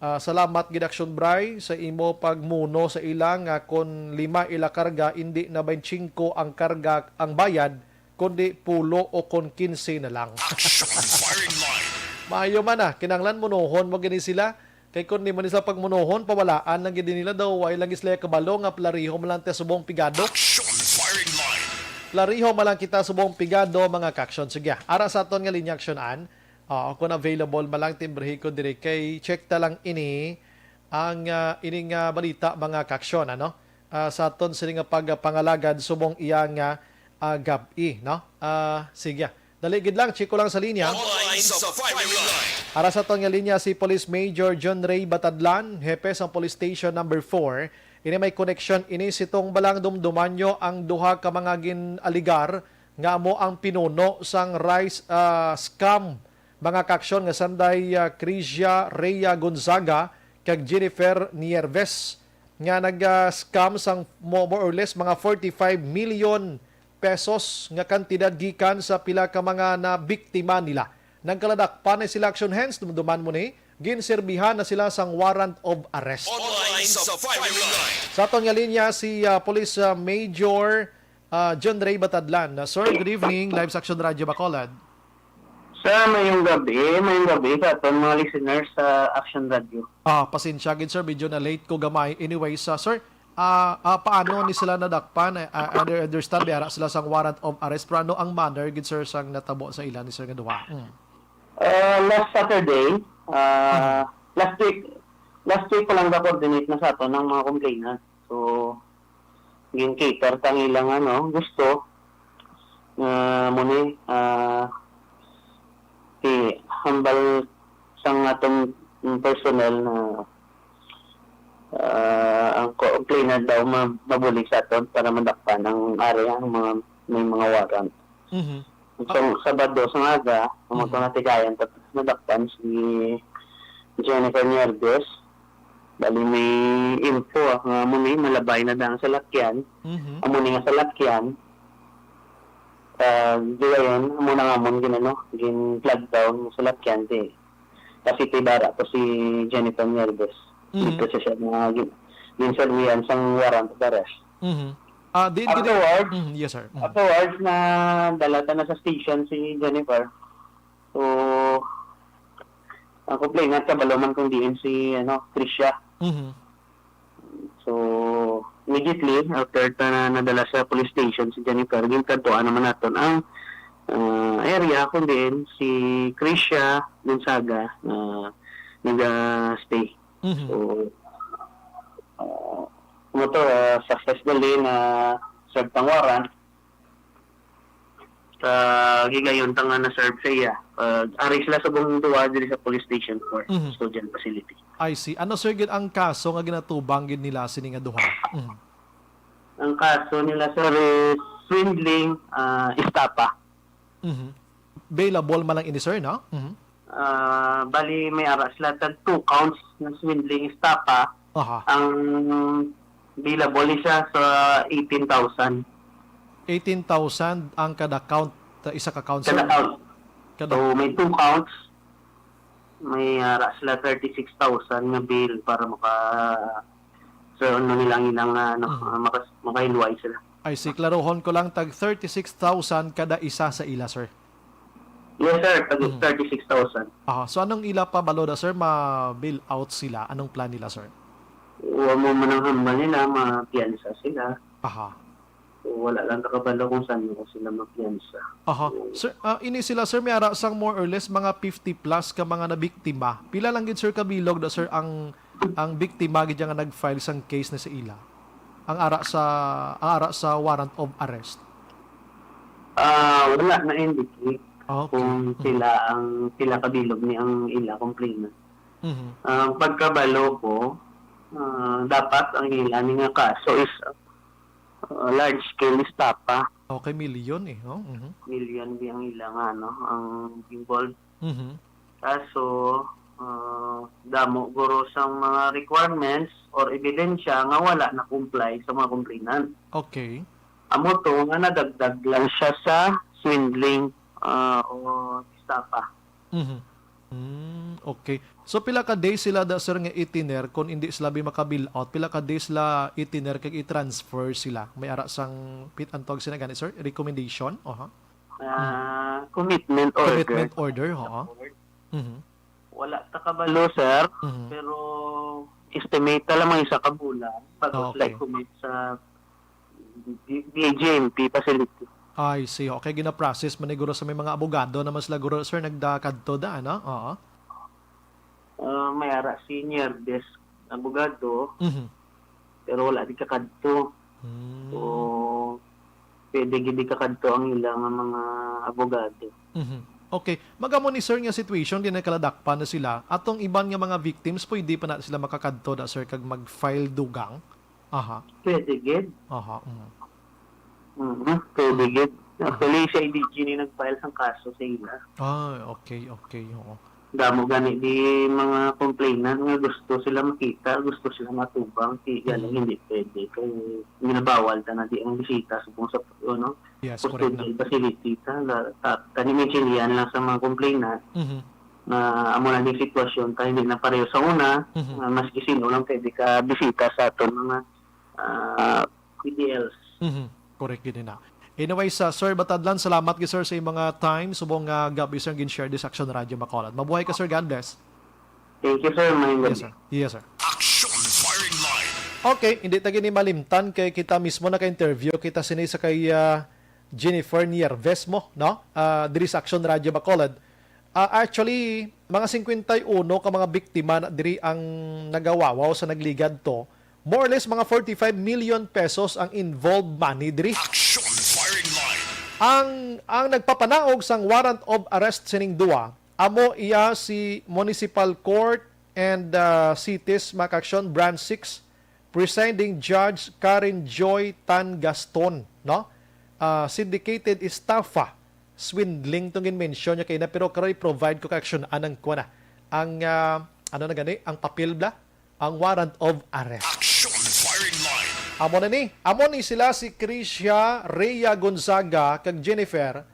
Ah, salamat gid, Action Bray, sa imo pagmuno sa ila nga kon lima ila karga, indi na twenty-five ang karga ang bayad, kundi pulo o kon quince na lang. Action Firing Line. Maayo man, ah, kinahanglan munohon mo gani sila. Kay kon di man sila pagmunohon, pawalaan lang gid nila daw, way lang sila kabalo nga plareho man lang ta subong pigado. Action Firing Line. Plareho man lang kita subong pigado, mga kaaksyon. Sige, ara sa aton nga linya, Action Ann. Ah, kung available man lang, timbrehon ko diri kay check ta lang ini ang, ah, ining, ah, balita, mga kaaksyon, ano? Ah, sa aton sini nga pagpangalagad subong iya nga, ah, gab-i, no? Ah, sige. Dali gid lang, check ko lang sa linya. Online sa Firing Line. Ara sa aton nga linya si Police Major John Ray Batadlan, hepe sang Police Station Number Four. Ini may koneksyon ini sitong balang dumduman nyo ang duha ka mga gin-aligar nga amo ang pinuno sang rice, ah, scam, mga kaaksyon, nga sanday, ah, Crisia Rhea Gonzaga kag Jennifer Nieves nga nag, ah, scam sang mo-, more or less mga forty-five million pesos nga kantidad gikan sa pila ka mga nabiktima nila. Nagkaladakpan na sila, action hands, dumduman mo ni, ginserbihan na sila sang warrant of arrest. Online sa Firing Line. Sa aton nga linya si, ah, Police, ah, Major, ah, John Ray Batadlan. Ah, sir, good evening. Live sa Action Radio Bacolod. Sir, mayong gabi. Mayong gabi sa aton mga listeners sa Action Radio. Ah, pasensya gid, sir, medyo na late ko gamay. Anyway, sa sir, ah, ah, paano ni sila nadakpan? I, I under-, understand may ara sila sang warrant of arrest, pero ano ang manner gid, sir, sang natabo sa ila ni sir nga duha? Mm. Ah, last Saturday, ah, Mhm. last week, last week pa lang ga-coordinate na sa aton ang mga complainant. So, gin-cater ta ang ilang, ano, gusto nga mo ni, ah, hambal sang atong personnel na, ah, ang complainant daw ma-, mabulig sa aton para madakpan ang area, ang mga, may mga warrant. Mhm. So, Sabado sa aga, amo to Mhm. natigayan, tapos nadakpan si Jennifer Nieves. Bali, may info, ah, nga amo ni malabay na daw ang salakyan. Mhm. Amo ni nga salakyan, ah, di ba yun? Amo na nga mo, ginano, gin-flag down ang salakyan, di. Kasi tibara to si Jennifer Nieves. Mhm. Dito siya siya mga gin-, ginserwihan sang warrant of arrest. Mhm. Ah, diin gid Afterwards, Mhm, yes, sir. Mhm. afterwards, na dalatan na sa station si Jennifer. So, ang complainant, kabalo man kung diin si, ano, Tricia. Mhm. So, immediately after ta na nadala sa police station si Jennifer, ginkadtuan naman naton ang, ah, area kung diin si Krisha Gonzaga, ah, naga-stay. Mhm. So, ah, ano to, ah, successfully na serve ang warrant. Sa gigayon ta nga na-serve sa iya. Ah, ari sila subong duha diri sa police station for Mhm. custodial facility. I see. Ano, sir, gid ang kaso nga ginatubang gid nila sini nga duha? Mhm. Ang kaso nila, sir, is swindling, ah, estafa. Mhm. Bailable man lang ini, sir, no? Mhm. Ah, bali, may ara sila tag two counts ng swindling estafa. Aha. Ang bailable ni siya sa eighteen thousand. Eighteen thousand ang kada count, uh, isa ka count, sir? Kada count. Kada So, may two counts. May ara sila thirty-six thousand nga bail para maka, so, ano nila ang ilang, ah, ano, Mhm. ah, makas-, makahiluway sila. I see. Klarohon ko lang, tag thirty-six thousand kada isa sa ila, sir. Yes, sir. Tag Mhm. thirty-six thousand. Aha. So, anong ila pa baloda, sir? Ma-bail out sila? Anong plan nila, sir? Wa mo man ang hambal nila, mapiyansa sila. Aha. So, wala lang nakabalo kung saan mo sila mapiyansa. Aha. So, Sir, ah, ini sila, sir, may ara sang more or less mga fifty plus ka mga nabiktima. Pila lang gid, sir, kabilog da, sir, ang, ang biktima gid nga nag-file sang case na sa ila? Ang ara sa, ang ara sa warrant of arrest? Ah, wala na indicate Okay. kung Mhm. sila ang, sila kabilog ni ang ila complainant. Mhm. Ah, pagkabalo ko, ah, dapat ang ila ni nga kaso is, ah, large scale estafa. Okay, milyon eh, no? Mhm. Milyon di ang ila nga, ano, ang involved. Mhm. Kaso, ah, damo guro sang mga requirements or ebidensya nga wala na-comply sa mga complainant. Okay. Amo to nga nadagdag lang siya sa swindling, ah, o estafa. Mhm. Mm, okay. So, pila ka days sila da, sir, nga itiner kung hindi sila bi maka-bail out? Pila ka days sila itiner kag i-transfer sila? May ara sang pit-, ang tawag sila gani, sir? Recommendation? Oha. Ah, commitment order. Commitment order, oo. Mhm. Wala ta kabalo, sir, Mhm. pero estimate ta lamang isa ka bulan bago Ah, sila okay. i-commit sa B-, B J M P facility. I see. Okay, gina-process man ni guro sa may mga abogado naman sila, guro, sir, nagdakadto da, ano? Oo. Ah, may ara si Nierdes, abogado, Mhm. pero wala di kakadto. Hmm. So, pwede gid di kakadto ang ila nga mga abogado. Mhm. Okay. Magamo ni, sir, nga situation, di nagkaladakpan na sila. Atong iban nga mga victims, pwede pa na sila makakadto da, sir, kag mag-file dugang? Aha. Pwede gid. Aha, mm. Mhm, pwede Mm. gid. Mm. Actually, si I D G ni nag-file sang kaso sa ila. Ah, okay, okay, oo. Damo gani di mga complainant nga gusto sila makita, gusto sila matubang, si gani Mm. hindi pwede. Kay ginabawal ta na di ang bisita subong sa, ano, Yes, correct na. custodial facility ta, la-, ta-, tani may chilian lang sa mga complainant. Mhm. Nga amo na din sitwasyon ta, hindi na pareho sa una, Mhm. nga maski sino lang pwede ka bisita sa aton mga, ah, P D Ls. Mhm. Correct gid na. Anyways, ah, Sir Batadlan, salamat gid, sir, sa imong, ah, time. Subong nga gab-i, sir, gin-share this Action Radio Bacolod. Mabuhay ka, sir. God bless. Thank you, sir. Maayong Yes, gabi. sir. Yes, sir. Action Firing Line. Okay, hindi ta gini malimtan kay kita mismo naka-interview kita sini sa kay, ah, Jennifer Nierves mo, no? Ah, diri sa Action Radio Bacolod. Ah, actually, mga singkwenta y uno ka mga biktima na diri ang nagawawaw sa nagligad to. More or less, mga forty-five million pesos ang involved money diri. Action Firing Line. Ang, ang nagpapanaog sang warrant of arrest sining duwa, amo iya si Municipal Court and, ah, Cities, mga ka-aksyon, Branch six, Presiding Judge Karen Joy Tan Gaston, no? Ah, syndicated estafa swindling tong gin-mention niya kaina, pero karon i-provide ko kay Aksyon anang kuan na. Ang, ah, ano na gani? Ang papel bla? Ang warrant of arrest. Action firing line. Amo na ni. Amo ni sila si Crisia Rhea Gonzaga kag Jennifer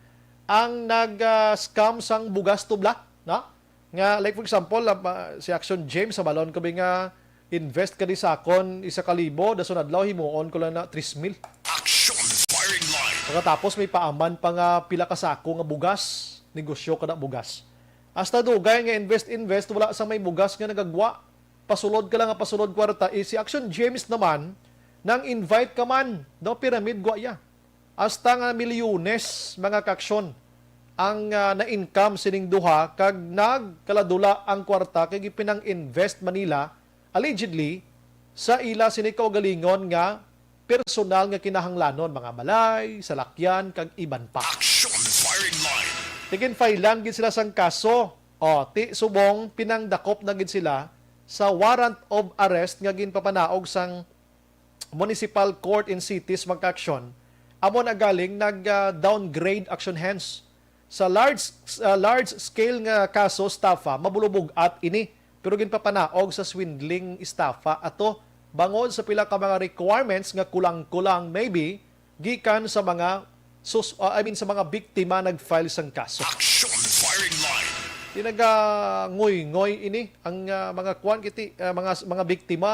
ang nag, ah, scam sang bugas to bla, no? Nga, like, for example, ah, ma-, si Action James, sa balon ko bi nga invest ka di sa akon, isa ka libo, dason adlaw, himuon ko lang na tres mil. Action firing line. Pagkatapos, may paaman pa nga pila ka sako nga bugas, negosyo ka na bugas. Hasta dugay nga invest, invest, wala sa may bugas nga nagagwa. Pasulod ka lang nga pasulod kwarta. Eh, si Action James naman, nang invite ka man, daw pyramid gwa iya. Hasta nga milyones, mga kaaksyon, ang, ah, na-income sining duha, kag nagkaladula ang kwarta kay gipinang-invest man nila, allegedly, sa ila sini kaugalingon nga personal nga kinahanglanon, mga balay, salakyan, kag iban pa. Action firing line. Ti gin-filean gid sila sang kaso. O, ti subong pinangdakop na gid sila sa warrant of arrest nga ginpapanaog sang Municipal Court in Cities, mga kaaksyon, amo na galing nag, ah, downgrade action hence. Sa large, ah, large scale nga kaso estafa, mabulubog-at ini, pero ginpapanaog sa swindling estafa ato bangod sa pila ka mga requirements nga kulang-kulang maybe gikan sa mga sus-, ah, I mean, sa mga biktima nag-file sang kaso. Action firing line. Di naganguyngay ini ang, ah, mga kuan kiti, ah, mga, mga biktima,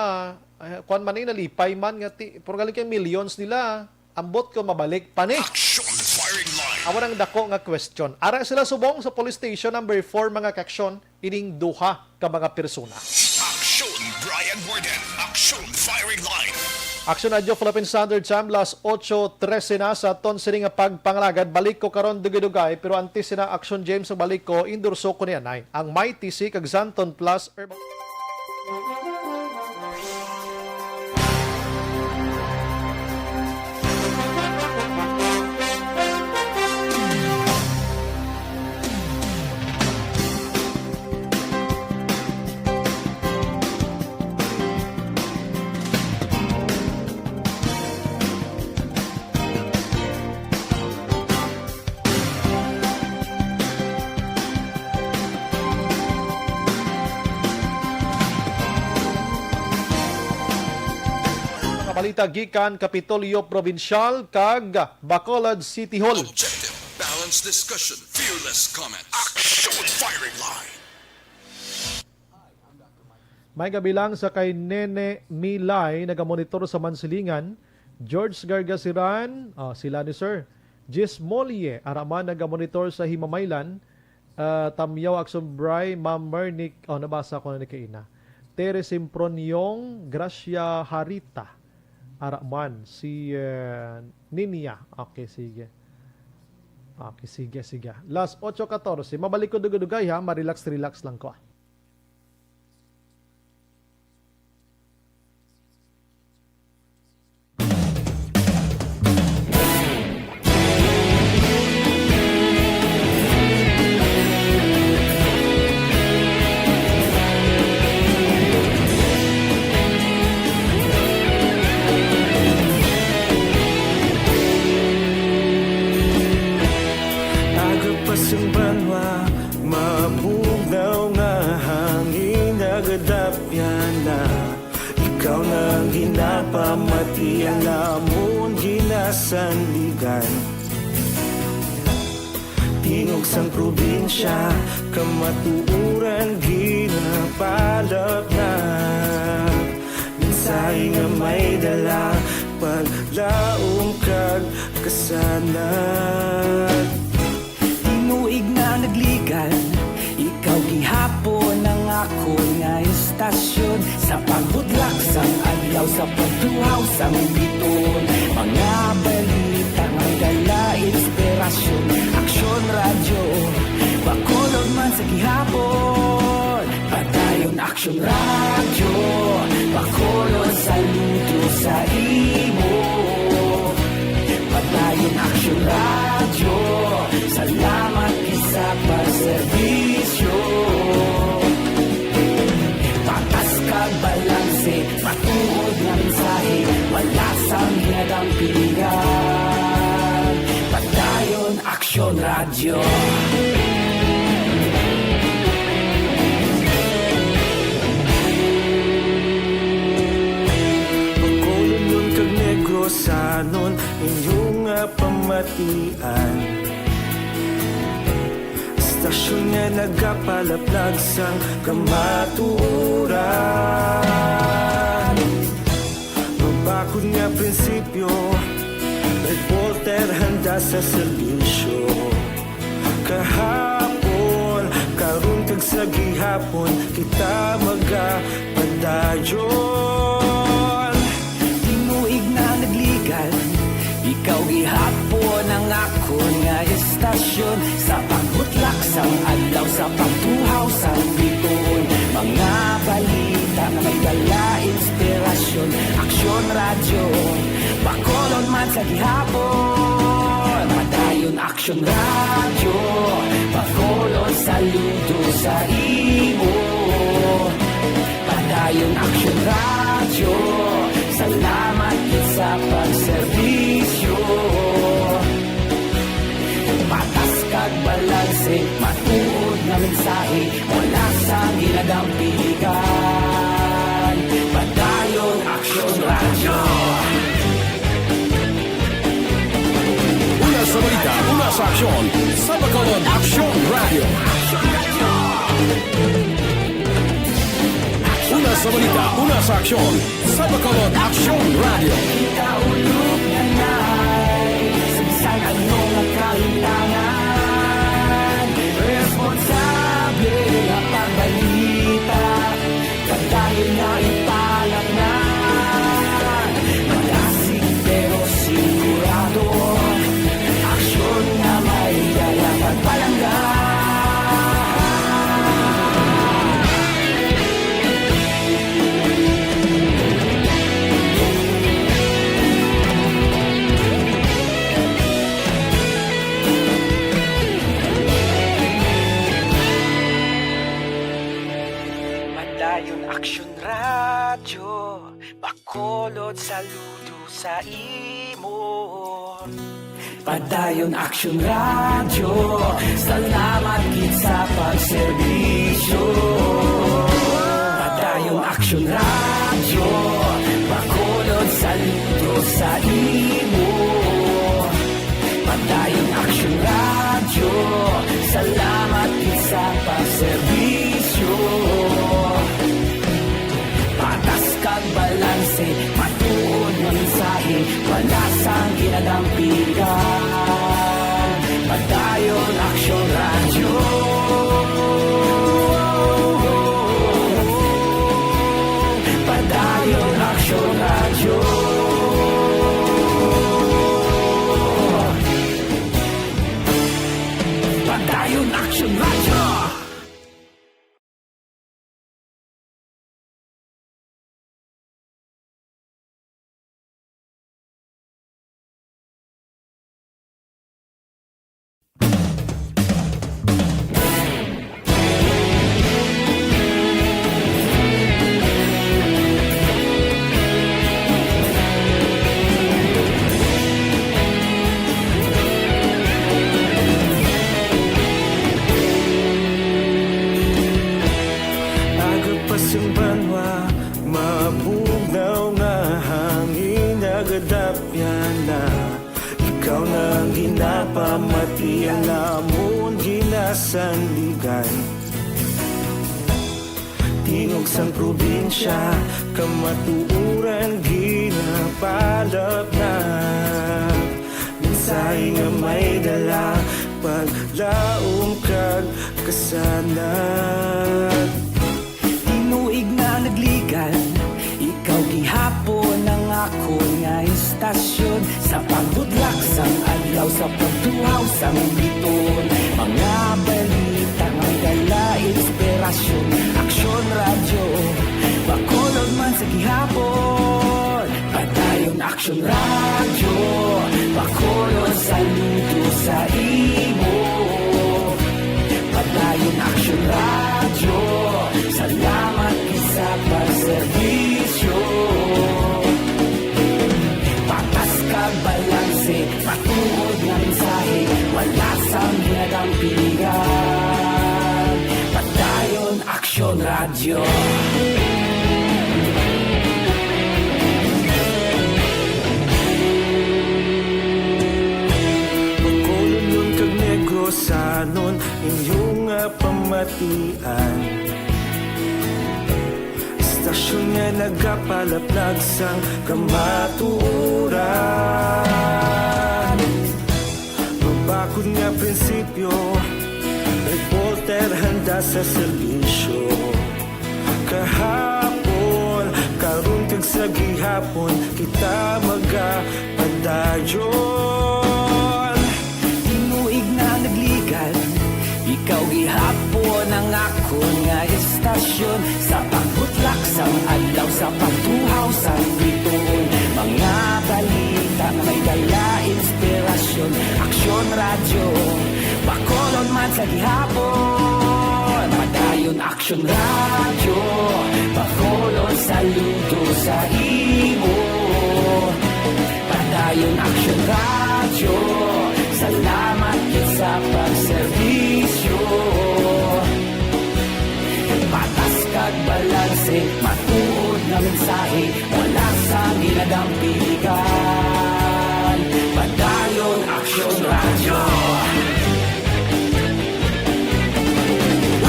ah, kuan man ni, nalipay man nga ti, pero galing kay millions nila, ambot ko mabalik pa ni. Action firing line. Amo nang dako nga question. Ara sila subong sa police station number four, mga kaaksyon, ining duha ka mga persona. Action, Brian Warden. Action, firing line. Action Radyo Philippine Standard Time, las ocho trese na sa aton sini nga pagpangalagad. Balik ko karon dugay-dugay, pero antes sina Action James, balik ko, endorso ko ni anay ang Mighty C kag Xanthone Plus Herbal. Mga balita gikan Kapitolyo Probinsyal kag Bacolod City Hall. Objective, balanced discussion, fearless comment. Action firing line. May kabilang sa kay Nene Milay, nagamonitor sa Mansilingan, George Gargasiran, ah, sila ni Sir Jis Molie, ara man nagamonitor sa Himamaylan, ah, Tamyaw Action Bray, Ma'am Mernick, oh, nabasa ko na ni kaina. Tere Simproniong, Gracia Harita, ara man, si, eh, Ninia. Okay, sige. Okay, sige, sige. Las ocho catorce. Mabalik ko dugay-dugay, ha. Ma-relax, relax lang ko, ah. Agapas ang banwa, mabugnaw nga hangin, nagadapyan na. Ikaw na ang ginapamati, ang amon ginasandigan. Tingog sang probinsya, kamatuoran ginapalapnag. Mensahe nga may dala, paglaom kag kasanag. Tinuig na nagligan, ikaw gihapon ang akon nga istasyon. Sa pagbudlak sang adlaw, sa pagtuhaw sang biton, mga balita may dala inspirasyon. Aksyon Radyo, Bacolod man sa gihapon. Padayon Aksyon Radyo, Bacolod, saludo sa imo. Padayon Aksyon Radyo, salamat gid sa pagserbisyo. Patas kag balanse, matuod nga mensahe, wala sang ginadampigan. Padayon Aksyon Aksyon Radyo. Bacolodnon kag Negrosanon, inyo nga pamatian. Estasyon nga nagapalaplag sang kamatuoran. Mabakod nga prinsipyo, reporter handa sa serbisyo. Kahapon, karon kag sa gihapon, kita magapadayon. Tinuig na nagligan, ikaw gihapon ang akon nga estasyon. Sa pagbutlak sang adlaw, sa pagtuhaw sang bituon, mga balita nga may dala inspirasyon. Aksyon Radyo, Bacolod man sa gihapon. Padayon Aksyon Radyo, Bacolod saludo sa imo. Padayon Aksyon Radyo, salamat gid sa pagserbisyo. Patas kag balanse, matuod nga mensahe, wala sang ginadampigan. Padayon Aksyon Radyo. Una sa balita, una sa aksyon, sa Bacolod Aksyon Radyo. Una sa balita, una sa aksyon, sa Bacolod Aksyon Radyo. Kita ulog nanay sa bisan ano nga kahintangan. Responsable nga pagbalita, padayon nga ipalangnan. Madasig pero sigurado, aksyon nga may dala pagpalangga. Padayon Aksyon Radyo, Bacolod saludo sa imo. Padayon Aksyon Radyo, salamat gid sa pagserbisyo. Padayon Aksyon Radyo, Bacolod saludo sa imo. Padayon Aksyon Radyo, salamat gid sa pagserbisyo. Patas kag balanse, matuod nga mensahe, wala sang ginadampigan. Padayon Aksyon Radyo. Padayon Aksyon Radyo. Padayon Aksyon Radyo. Aga pa sing banwa, mabugnaw nga hangin, nagadapyan na. Ikaw na ang ginapamatian namon, ginasandigan. Tingog sang probinsya, kamatuoran ginapalapnap. Mensahe nga may dala, paglaom kag kasanag. Tinuig na nagligan, ikaw gihapon ang akon nga istasyon. Sa pagbudlak sang adlaw, sa pagtuhaw sang bituon, mga balita nga dala inspirasyon. Aksyon Radyo, Bacolod man sa gihapon. Padayon Aksyon Radyo, Bacolod saludo sa imo. Padayon Aksyon Radyo, salamat gid sa pagserbisyo. Patas kag balanse, matuod nga mensahe, wala Ang pilihan, Padayon Aksyon Radyo. Bacolodnon kag Negrosanon, inyo nga pamatian. Istasyon nga nagapalaplag sang kamatuoran. Mabakod nga prinsipyo, reporter handa sa serbisyo. Kahapon, karon kag sa gihapon, kita magapadayon. Tinuig na nagligan, ikaw gihapon ang akon nga istasyon. Sa pagbutlak sang adlaw, sa pagtuhaw sang bituon, mga balita nga may dala inspirasyon. Aksyon Radyo, Bacolod man sa gihapon. Padayon Aksyon Radyo, Bacolod, saludo sa imo. Padayon Aksyon Radyo, salamat gid sa pagserbisyo. Patas kag balanse, matuod nga mensahe, wala sang ginadampigan. Padayon Aksyon Radyo.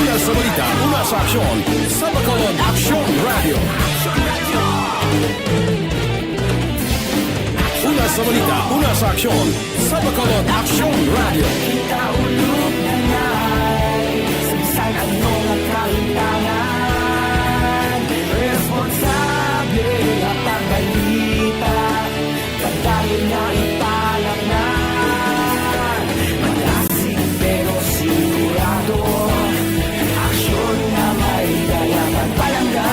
Una sa balita, una sa aksyon, sa Bacolod Aksyon Radyo. Una sa balita, una sa aksyon, sa Bacolod Aksyon Radyo. Kita ulog na ngay, sa bisan ano nga kahintangan, responsable nga pagbalita, padayon nga ipalamnan. Malasig pero sigurado, aksyon nga may dala pagpalangga.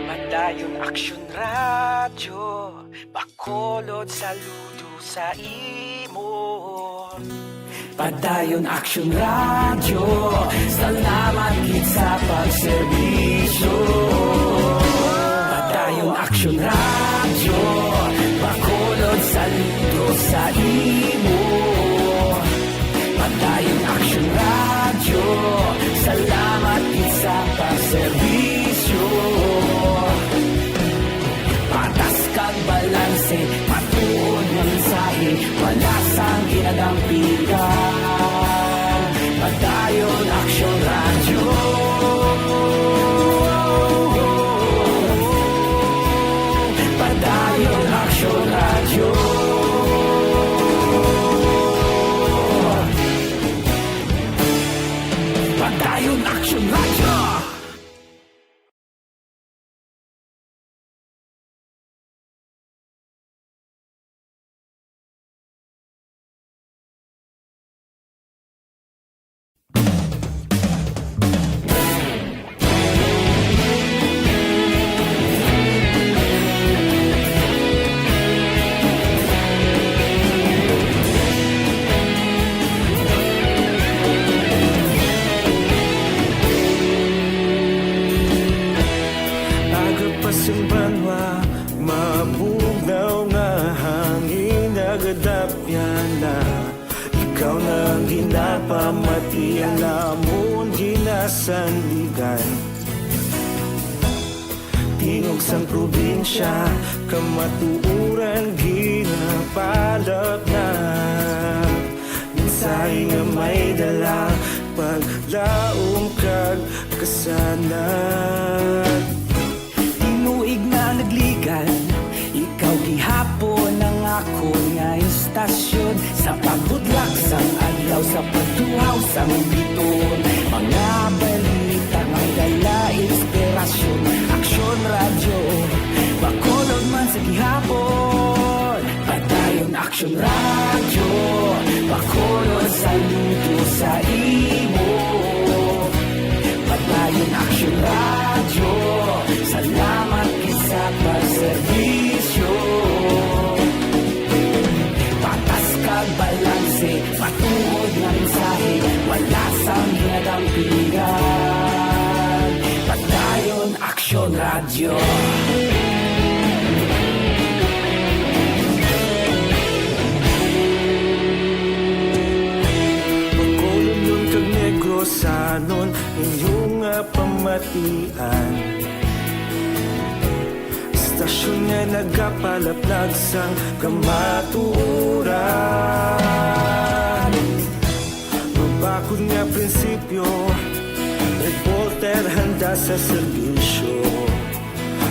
Padayon Aksyon Radyo, Bacolod, saludo sa imo. Padayon Aksyon Radyo, salamat gid sa pagserbisyo. Padayon Aksyon Radyo, Bacolod, saludo sa imo. Padayon Aksyon Radyo, salamat gid sa pagserbisyo. Patas kag balanse, matuod nga mensahe, wala sang ginadampigan. Padayon Aksyon Radyo. Padayon Aksyon Radyo. Padayon Aksyon Radyo. Aga pa sing banwa, mabugnaw nga hangin nagadapyan na. Ikaw na ang ginapamati, ang amon ginasandigan. Tingog sang probinsya, kamatuoran ginapalaplag. Mensahe nga may dala, paglaom kag kasanag. Tinuig na nagligan, ikaw gihapon ang akon nga istasyon. Sa pagbutlak sang adlaw, sa pagtuhaw sang bituon, mga balita may dala inspirasyon. Aksyon Radyo, Bacolod man sa gihapon. Padayon Aksyon Radyo, Bacolod, saludo sa imo. Padayon Aksyon Radyo, salamat gid sa pagserbisyo. Patas Tuod nga mensahe, wala sang ginadampingan. Padayon, Aksyon Radyo. Bacolodnon kag Negrosanon, inyo nga pamatian. Istasyon nga nagapalaplag sang kamatuoran. Mabakod nga prinsipyo, reporter handa sa serbisyo.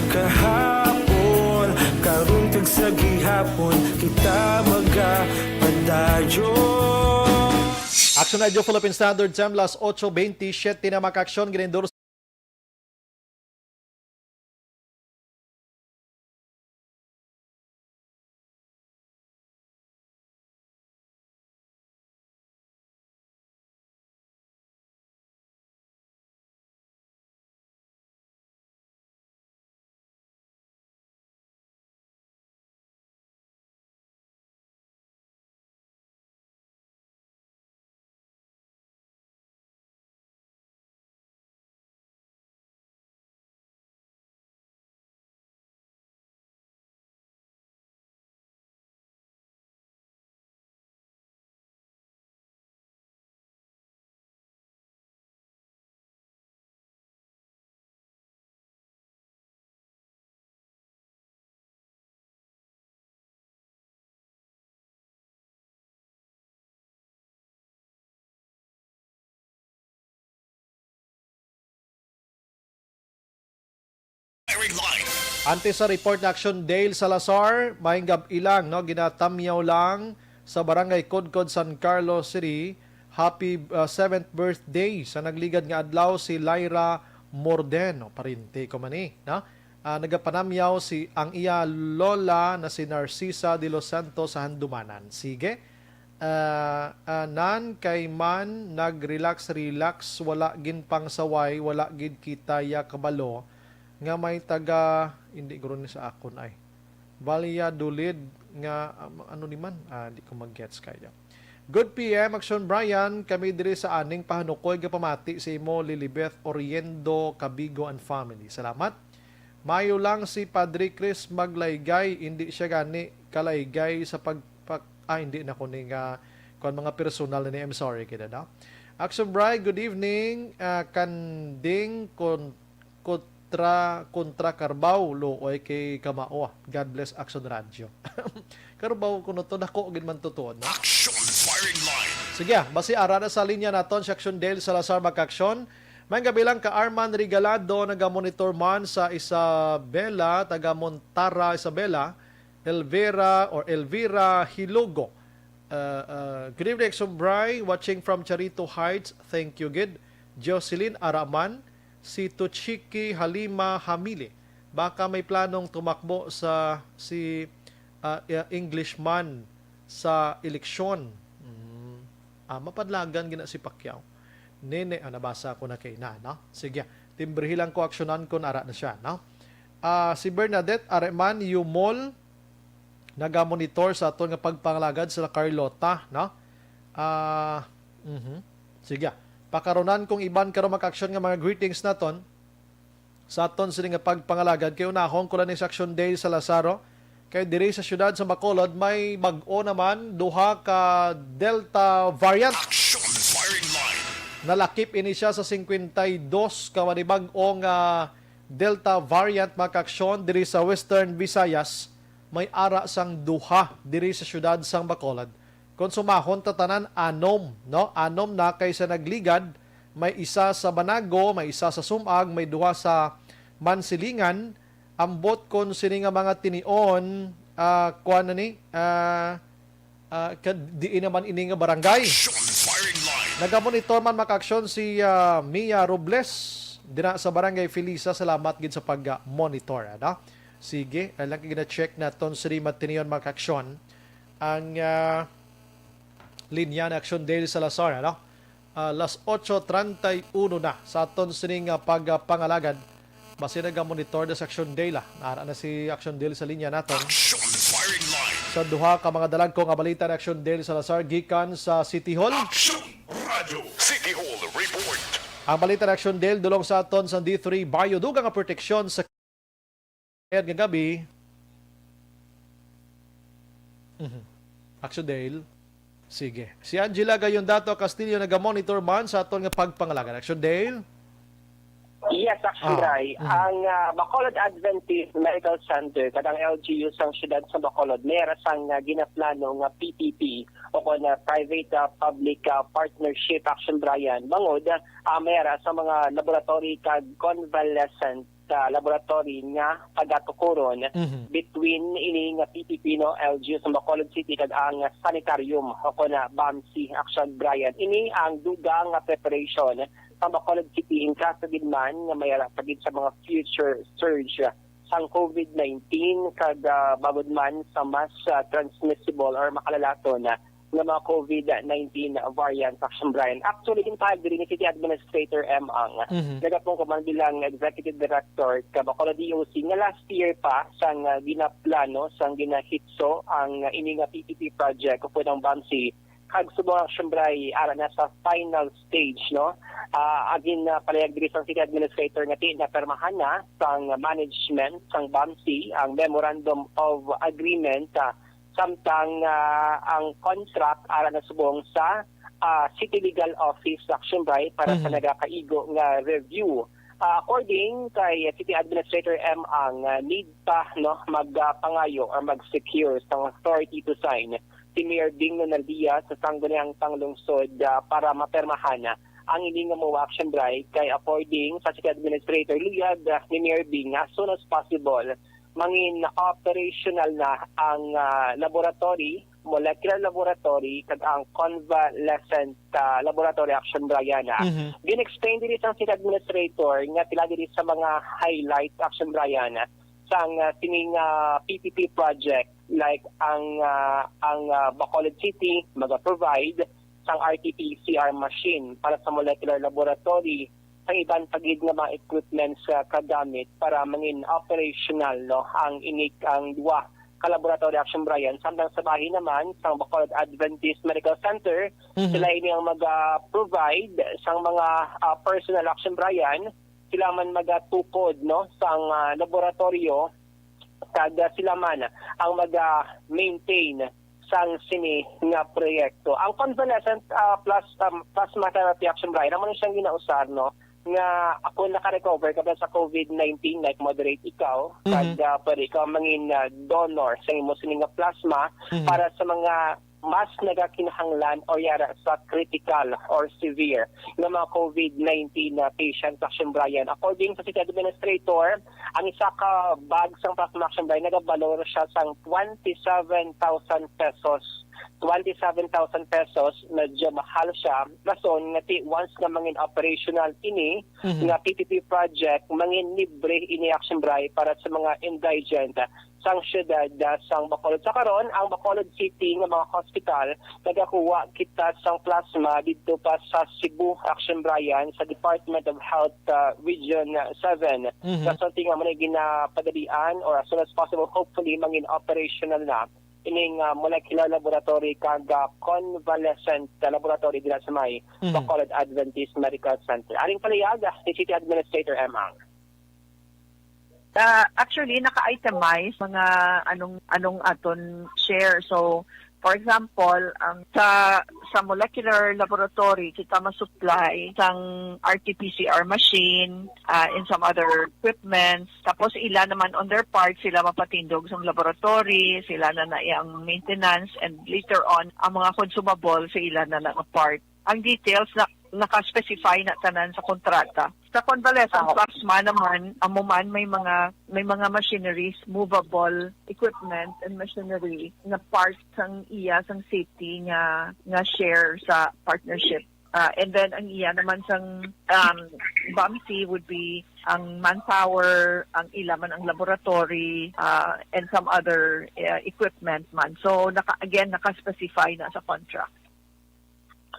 Kahapon, karon kag sa gihapon, kita magapadayon. Aksyon Radyo Philippine Standard Time, las ocho veintisiete na, mga kaaksyon, gin-endorse Firing line. Antes sa report na aksyon, Dale Salazar, maayong gab-i lang, no? Ginatamyaw lang sa Barangay Codcod, San Carlos City. Happy, uh, seventh birthday sa nagligad nga adlaw si Lyra Morden, no? Parente ko man ni, no? Ah, nagapanamyaw si ang iya lola na si Narcisa de los Santos sa Handumanan. Sige. Ah, ah, nan kay man nag-relax-relax, wala gid pangsaway, wala gid kita ya kabalo nga may taga, hindi guro ni sa akon ay. Valladolid nga, um, ano ni man? Ah, di ko mag-gets kaya. Good P M, Aksyon Brian, kami diri sa aning pahanukoy nga pamati sa imo, Lilibeth Oriendo Cabigo and family. Salamat. Mayo lang si Padre Chris maglaygay, hindi siya gani kalaygay sa pag, pag, ah, hindi na ko ni nga kuan mga personal na ni, I'm sorry, kida, no? Action Bright, good evening. Ah, kanding kon-, kontra, kontra Carabao, luoy kay kamao. God bless Action Radio. Carabao kuno to, dako gid man to, no? Action firing line. Sige, ah, basi ara na sa linya naton si Action Dale Salazar, mga kaaksyon. May gabi lang ka Arman Regalado, nagamonitor man sa Isabela, taga Montara, Isabela. Elvira or Elvira Hilogo. Uh, uh, good evening, Action Bri. Watching from Charito Heights. Thank you, gid. Jocelyn Araman, si Tuchiki Halima Hamili. Baka may planong tumakbo sa si, uh, uh, Englishman sa eleksyon. Mm. Ah, mapadlagan gina si Pacquiao. Nene, ah, nabasa ko na kay na, no? Sige, timbrihi lang ko, aksyonan ko, nara na siya, no? Ah, si Bernadette Areman Yumol, nagamonitor sa aton nga pagpangalagad sa Carlota, no? Ah, mhm. Sige. Pakarunan kong iban karon makaaksyon nga mga greetings naton sa aton sini nga pagpangalagad, kay unahon ko lang ni Section Day sa Lazaro, kay diri sa siyudad sa Bacolod may bag-o naman duha ka Delta variant. Action firing line. Nalakip ini siya sa singkwenta y dos ka manibag-o nga Delta variant, mga kaaksyon, diri sa Western Visayas. May ara sang duha diri sa siyudad sang Bacolod. Kon sumahon ta tanan, anom, no? Anom na kay sa nagligad, may isa sa Banago, may isa sa Sumag, may duha sa Mansilingan. Ambot kon sini nga mga tinion, ah, kuan na ni, ah, ah, ka-, diin naman ini nga barangay. Action firing line. Nagamonitor man makaaksyon si, ah, Mia Robles dira sa Barangay Felisa. Salamat gid sa pag-monitor, ano? Sige, ah, lagi gina-check naton sini matinion makaaksyon ang, ah, linya na Action Dale Salazar, ano? Ah, las ocho treinta y uno na sa aton sining, ah, pagpangalagad. Basi nagamonitor na sa Action Dale, ah. Nara na si Action Dale sa linya naton. Action firing line. Sa duha ka mga dalagko nga balita ni Action Dale Salazar gikan sa City Hall. Action Radio City Hall Report. Ang balita ni Action Dale dulong sa aton sa D three Barrio, dugang nga proteksyon sa kayat nga gabi. Mhm. Action Dale. Sige. Si Angela Gayondato Castillo nagamonitor man sa aton nga pagpangalagan. Action Dale. Yes, actually, Ah, mhm. ang ah, Bacolod Adventist Medical Center kag ang L G U sang siyudad sa Bacolod may ara sang ah, ginaplano nga P P P o kon ah, private ah, public ah, partnership, Action Brian, bangod ah, may ara sa mga laboratory kag convalescent ah, laboratory nga pagatukuron Mhm. between ini nga P P P, no, L G U sa Bacolod City kag ang sanitarium o kon ah, BAMC, Action Brian. Ini ang dugang nga preparation sa Bacolod City, hinka sa gid man nga may ara pa gid sa mga future surge sang COVID nineteen kag ah, bangod man sa mas ah, transmissible or makalalaton ah, nga mga COVID nineteen variants, Action Brian. Actually, ginpahayag diri ni City Administrator M. Ang Mhm. nagapungko man bilang Executive Director ka Bacolod D O C nga last year pa sang ah, ginaplano, sang ginahitso ang ah, ini nga P P P project o pwedeng BAMC kag subong, Action Brian, ara na sa final stage, no? Ah, agin na palayag diri sang City Administrator nga ti napermahan na sang management sang BAMC ang Memorandum of Agreement ah, samtang ah, ang contract ara na subong sa ah, City Legal Office, Action Brian, para sa Mhm. nagakaigo nga review. Ah, according kay City Administrator M. Ang, ah, need pa, no, magpangayo or mag-secure sang authority to sign si Mayor Bing Lunaldia sa sangguniang panglungsod ah, para mapermahan ang ini nga mga, Action Brian, kay according sa City Administrator, luyag ah, ni Mayor Bing, as soon as possible mangin operational na ang ah, laboratory, molecular laboratory kag ang convalescent ah, laboratory, Action Brian. Mhm. Gin-explain diri sang City Administrator nga pila diri sa mga highlights, Action Brian, sang ah, sining ah, P P P project, like ang ah, ang ah, Bacolod City maga-provide sang R T P C R machine para sa molecular laboratory, sang iban pa gid nga mga equipments ah, kagamit para mangin operational, no, ang inig ang duwa ka laboratory, Action Brian. Samtang sa bahin naman sang Bacolod Adventist Medical Center, Mhm. sila ini ang maga-provide sang mga ah, personal, Action Brian, sila man magatukod, no, sang ah, laboratorio kag ah, sila man ang maga-maintain sang sini nga proyekto. Ang convalescent ah, plas- um, plasma therapy, Action Brian, amo na siyang ginausar, no, nga ako naka-recover ka ba sa COVID nineteen, like moderate ikaw, Mhm. kag ah, pwede ikaw mangin ah, donor sa imo sini nga plasma Mhm. para sa mga mas nagakinahanglan o yara sa critical or severe nga mga COVID nineteen na patients, Action Brian. According sa City Administrator, ang isa ka bag sang plasma, Action Brian, nagabalor siya sang twenty-seven thousand pesos. Twenty-seven thousand pesos, medyo mahal siya. Rason nga ti once nga mangin operational ini Mhm. nga P P P project, mangin libre ini, Action Brian, para sa mga indigent sang siyudad ah, sang Bacolod. Sa karon, ang Bacolod City nga mga hospital nagakuha kita sang plasma didto pa sa Cebu, Action Brian, sa Department of Health ah, Region seven. Mhm. Sa something nga muna ginapadalian or as soon as possible, hopefully, mangin operational na ining ah, molecular laboratory kag ah, convalescent ah, laboratory dira sa may Mhm. Bacolod Adventist Medical Center. Aring palayag ah, ni City Administrator M. Ang. Ah, actually, naka-itemize mga anong anong aton share. So, for example, ang sa sa molecular laboratory, kita ma-supply sang R T P C R machine, ah, and some other equipments. Tapos ila naman on their part, sila mapatindog sa laboratory, sila na na ang maintenance, and later on, ang mga consumable sa ila na na nga part. Ang details na naka-specify na tanan sa kontrata. Sa convalescent Ah. plasma naman, amo man may mga may mga machineries, movable equipment and machinery na part sang iya sang safety nga nga share sa partnership. Ah, and then ang iya naman sang um, BAMC would be ang manpower, ang ila man ang laboratory, ah, and some other uh, equipment man. So naka, again, naka-specify na sa contract.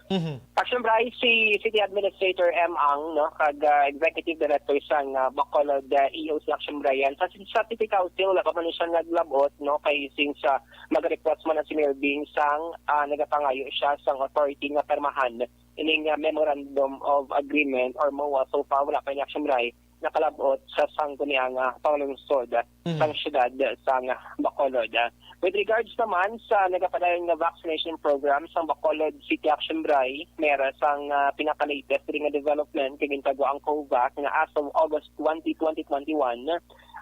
Mhm. Action Bray, si City Administrator M Ang, no, kag, ah, Executive Director sang, ah, Bacolod, ah, E O C Action Bray, yan. Sa, sa City Council, wala pa man siya naglabot, no, kay since, ah, mag-request man na si Mayor Bing sang, ah, nagapangayo siya sang authority nga permahan ining, ah, Memorandum of Agreement or MOA. So far, wala pa ni Action Bray nakalabot sa sangguniang, ah, panglungsod, ah, Mhm. sang siyudad, ah, sang, ah, Bacolod. Ah, with regards naman sa nagapadayon nga vaccination program sang Bacolod City Action Bray, mera sang, ah, pinaka-latest diri nga development kay gintagwa ang COVAC nga as of August twenty, twenty twenty-one,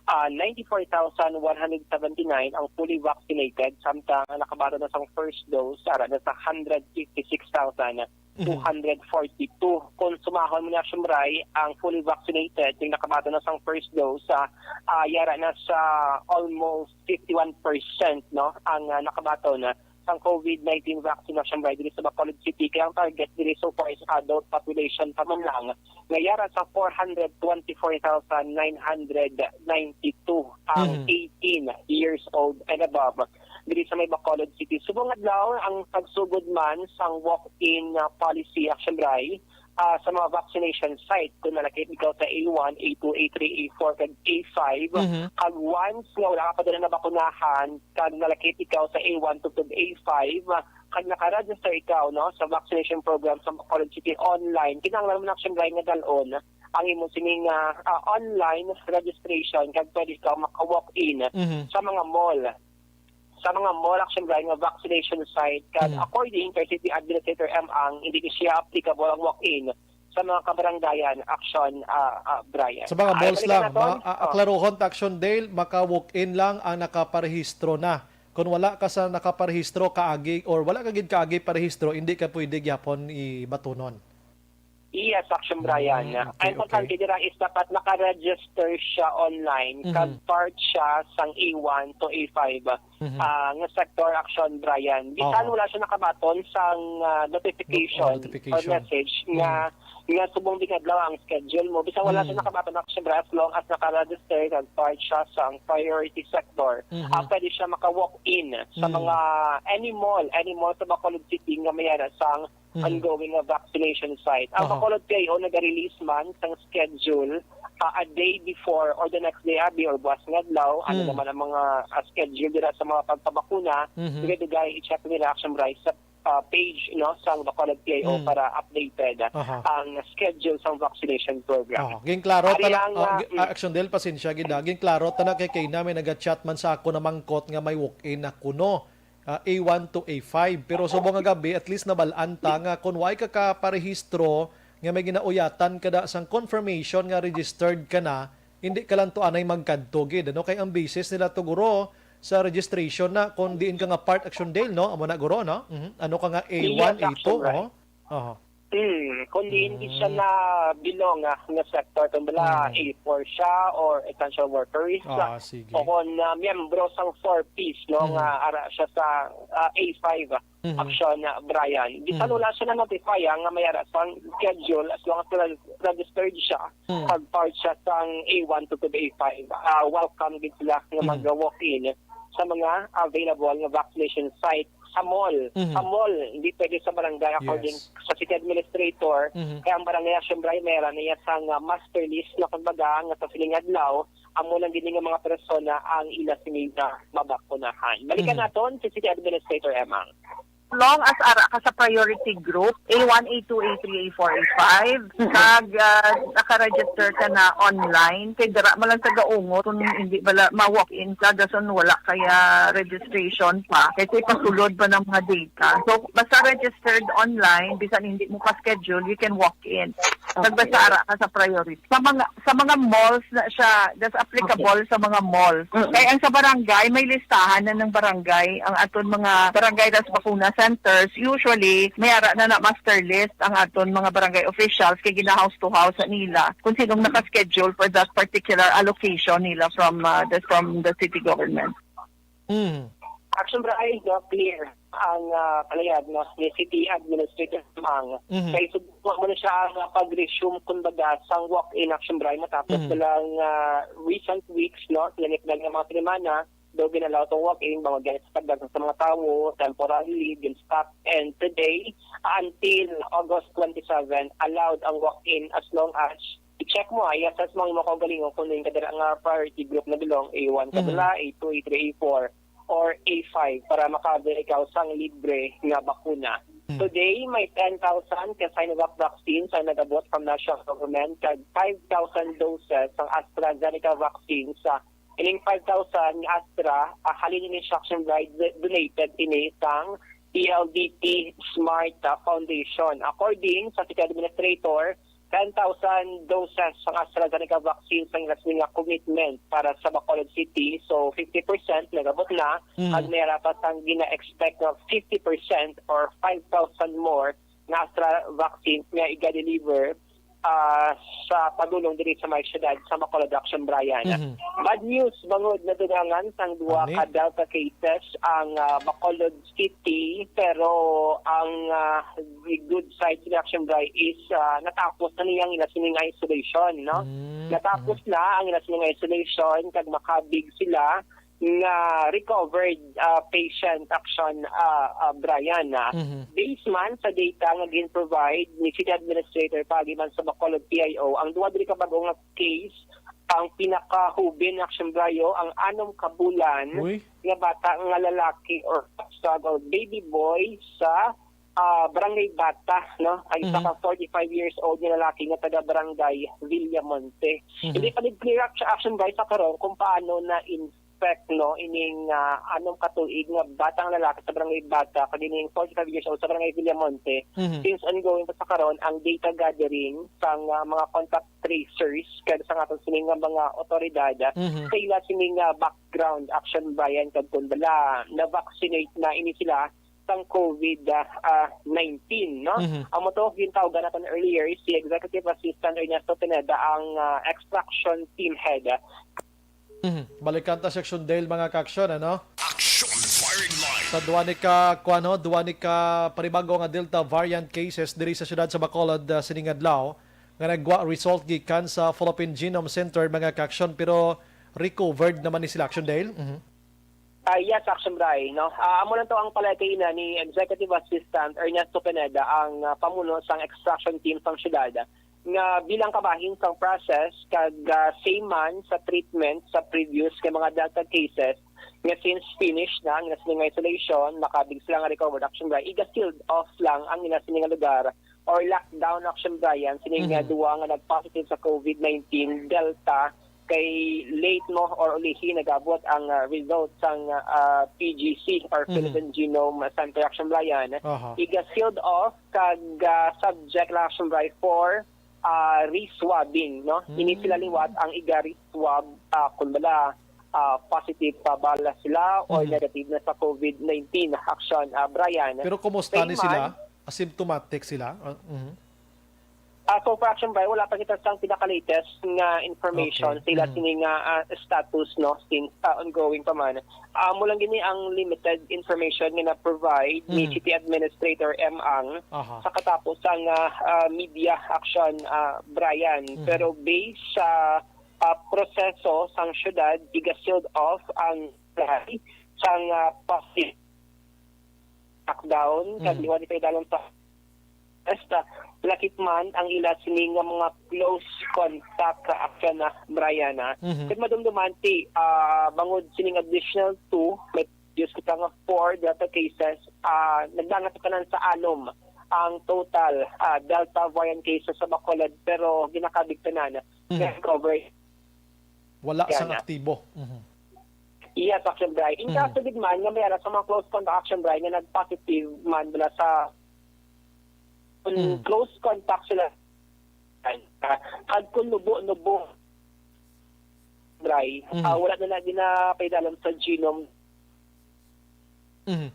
ah, ninety-four thousand one hundred seventy-nine ang fully vaccinated, samtang ang nakabaton na sang first dose ara na sa hundred fifty-six thousand two hundred forty-two. Kung sumahon mo ni Action Bray ang fully vaccinated, yung nakabaton na sang first dose, ah, ah, yara na sa almost fifty-one percent, no, ang, ah, nakabaton na sang COVID nineteen vaccine, Action Bray, diri sa Bacolod City. Kaya ang target diri so far is adult population pa man lang, nga yara sa four hundred twenty-four thousand nine hundred ninety-two ang Mhm. eighteen years old and above diri sa may Bacolod City. Subong adlaw ang pagsugod man sang walk-in, ah, policy, Action Bray, ah, sa mga vaccination site. Kung nalakip ikaw sa A one, A two, A three, A four, kag A five, Mhm. kag once nga wala ka pa dala nabakunahan, kag nalakip ikaw sa A one to, to A five, ah, kag nakaregister ikaw, no, sa vaccination program sa Bacolod City online, kinahanglan mo na, Action Bray, nga dalon ang imo sining, ah, ah, online registration, kag pwede ikaw maka-walk-in Mhm. sa mga mall. Sa mga mall, Action Bray, nga vaccination site, kag Mm. according kay City Administrator M Ang, hindi ni siya applicable ang walk-in sa mga kabaranggayan, Action, ah, ah, Brian. Sa mga Ay, malika lang, naton. Ma-, a-, Oh. aklaruhon ta, Action Dale, maka-walk-in lang ang nakaparehistro na. Kung wala ka sa nakaparehistro kaagi or wala ka gid kaagi parehistro, hindi ka pwede gyapon ibatunon. Yes, Action Brian. Mm, okay, Ang importante okay. dira is dapat naka-register siya online, Mhm. kag part siya sang A one to A five, Mhm. ah, nga sector, Action Brian. Bisan Aha. wala siya nakabaton sang, ah, notification No-, notification. or message nga, Mm. nga subong ding adlaw ang schedule mo. Bisan wala siya Mm. nakabaton, Action Brian, as long as naka-register kag part siya sang priority sector, Mhm. ah, pwede siya maka-walk-in sa Mm. mga any mall, any mall sa Bacolod City nga may ara sang Mhm. ongoing nga vaccination site. Ang Aha. Bacolod P I O naga-release man sang schedule, ah, a day before or the next day, abi, or buwas nga adlaw, ano Mm. naman ang mga, ah, schedule dira sa mga pagpabakuna, Mhm. dugay-dugay i-check nila, Action Bray, sa, ah, page, no, sang Bacolod P I O Mm. para updated Aha. ang schedule sang vaccination program. Aha. Ginklaro Ari tana-, ang, ah, ah, gi-, mm. ah, Action Dale, pasensya gid, ah. Ginklaro tana kay, kay namin naga-chat man sa ako namangkot nga may walk-in na kuno. ah, A one to A five. Pero subong nga gab-i, at least nabal-an ta nga kung way ka kaparehistro nga may ginauyatan ka da sang confirmation nga registered ka na, hindi ka lang to anay magkadto gid, ano? Kay ang basis nila to guro sa registration na kung diin ka nga part, Action Dale, no? Amo na guro, no? Mhm. Ano ka nga, Yes, A one, A two, Action Bray. Oh? Aha. Hmm, kung diin di siya Mm. na belong, ah, nga sector, kung bala Mm. A four siya or essential workers, Ah, ah, sige. o kung, ah, miyembro sang four Ps, no, Mm. nga ara siya sa, ah, A five, ah, Mhm. Action, ah, Brian. Bisan Mm. wala siya na-notify, ah, nga may ara sang schedule, as long as reg-, registered siya, Mm. pag part siya sang A one to, to A five, ah, welcome gid sila nga Mm. mag-walk-in sa mga available nga vaccination site sa mall. Mhm. Sa mall, hindi pwede sa barangay according Yes. sa city administrator. Mhm. Kaya ang barangay, siyempre, may ara niya sang, ah, master list na, kumbaga, nga sa sining adlaw, amo lang gini nga mga persona ang ila sini nga mabakunahan. Balikan Mhm. naton si City Administrator Emang. Long as ara ka sa priority group, A one, A two, A three, A four, A five, Mhm. kag, ah, naka-register ka na online, kay dira mo lang sa gaungot, kung hindi bala ma-walk-in ka, dason wala kaya registration pa, kay ipasulod pa ng mga data. So, basta registered online, bisan hindi mo pa schedule, you can walk-in. Kag basta Okay. ara ka sa priority. Sa mga, sa mga malls na siya, that's applicable Okay. sa mga malls. Mm-mm. Kay ang sa barangay, may listahan na ng barangay, ang aton mga barangay, tas bakuna centers, usually, may ara na na master list ang aton mga barangay officials, kay gina-house to house sa nila kung sinong naka-schedule for that particular allocation nila from, uh, the, from the city government. Mm. Action Bray, no, clear ang, ah, palayad, no, ni City Administrator Mang. Mhm. Kay subok mo na siya ang, ah, pag-resume, kumbaga, sang walk-in, Action Bray, matapos Mhm. na lang, ah, recent weeks, no, sila ni nga mga semana, Though gin-allow tong walk-in, bangod gani sa pagdagsa sa mga tawo, temporary leave gin-stop. And today, until August twenty-seven, allowed ang walk-in as long as i-check mo, i-assess mo ang imong kaugalingon kung diin ka dira nga priority group na belong, A one ka Mhm. dira, A two, A three, A four, or A five, para maka-avail ikaw sang libre nga bakuna. Hmm. Today, may ten thousand ka Sinovac vaccines ang nag-abot from national government, kag five thousand doses sang AstraZeneca vaccine. Sa ining five thousand nga Astra, ah, halin ini sa Action Bright, do-, donated ini sang P L D T Smart, ah, Foundation. According sa City Administrator, ten thousand doses sang AstraZeneca vaccine sang ila sini nga commitment para sa Bacolod City. So, fifty percent nagabot na. Mhm. Ag may ara pa sang gina-expect nga fifty percent or five thousand more nga Astra vaccine nga iga-deliver, ah, sa padulong diri sa may siyudad sa Bacolod, Action Brian. Mhm. Bad news, bangod nadugangan sang duha Ani? ka Delta cases ang, ah, Bacolod City, pero ang, ah, the good side sa Action Bright is, ah, natapos na niya ang ila sini nga isolation, no? Mm, Natapos mhm. na ang ila sini nga isolation, kag makabig sila nga recovered, ah, patient, Action, ah, ah, Brian, ah. Mhm. Based man sa data nga gin-provide ni City Administrator paagi man sa Bacolod P I O, ang duha diri ka bag-o nga case, ang pinakahubin, Action Brian, ang anom ka bulan Uy. nga bata nga lalaki or kapsag or baby boy sa, ah, Barangay Bata, no? Ang isa Mhm. ka forty-five years old nga lalaki nga taga Barangay Villamonte. Mhm. Hindi pa gid clear, Action, Action Bright, sa karon kung paano na-infect, no, ining, ah, anom ka tuig nga batang lalaki sa Barangay Bata kag ining forty-five years old sa Barangay Villamonte. Mhm. Since ongoing pa sa karon ang data gathering sang, ah, mga contact tracers kag sa aton sini nga mga otoridad, Mhm. sa ila sini nga background, Action Brian, kag kung bala na-vaccinate na ini sila sang COVID, ah, ah, nineteen, no? Mhm. Amo to, gintawgan naton earlier si Executive Assistant Ernesto Pineda, ang, ah, extraction team head. Mhm. Balikan ta si Action Dale, mga ka-action, ano? Action Firing Line. Sa duwa ni ka, kuwan, ho, duwa ni ka panibago nga Delta variant cases diri sa siyudad sa Bacolod, ah, sining adlaw, nga nagwa result gikan sa Philippine Genome Center, mga ka-action, pero recovered naman ni sila, Action Dale. Mhm. Ah, yes, Action Bray, no? Ah, amo lang to ang palagay na ni Executive Assistant Ernesto Pineda, ang, ah, pamuno sang extraction team sang siyudad, nga bilang kabahin sang process kag, ah, same man sa treatment sa previous nga mga Delta cases, nga since finish na ang ilang isolation, makabig sila nga recovered, Action Bray, iga-sealed off lang ang ilang sini nga lugar or lockdown, Action Brian, sini nga Mhm. duwa nga nag-positive sa COVID nineteen Delta, kay late mo or ulihi nagabot ang, ah, result sang, ah, P G C or Mhm. Philippine Genome Center, Action Brian. Aha. Iga-sealed off kag, ah, subject lang, Action Brian, for, ah, reswabbing, no? Ini Mm. sila liwat ang iga-reswab, ah, kung bala, ah, positive pa bala sila or Mhm. negative na sa COVID nineteen, Action, ah, Brian. Pero kumusta Same ni sila? man. Asymptomatic sila? Ah, mhm. Ah, so far, Action Bray, wala pa kita sang pinaka-latest nga information Okay. sa ila Mm. sini nga, ah, status, no, since, ah, ongoing pa man. Amo lang gini ang limited information nga na-provide ni Mm. City Administrator M. Ang Aha. sa katapos sang, ah, ah, media, Action, ah, Brian. Mm. Pero based sa, ah, proseso sang syudad, iga-sealed off ang sang, ah, pasi-, lockdown, kag Mhm. liwat ipaidalan sa Esta, lakip man ang ila sini nga mga close contact ka, Action, ah, Brian, ah. Mhm. Kag madumduman ti, ah, bangod sining additional two, may Diyos kita nga four Delta cases, ah, nagdangat sa tanan sa anom ang total, ah, Delta variant cases sa Bacolod, pero ginakabig tanan Mhm. nga recovery. Wala Yan sang na. aktibo. Mhm. Yes, Action Bray. In Mhm. kaso gid man nga may ara sa mga close contact, Action Bray, nga nag-positive man bala sa, kung Mhm. close contact sila, ah, kag kung nubo-nubo, Bray, Mhm. ah, wala na lang ginapaidalom sa genome Mhm.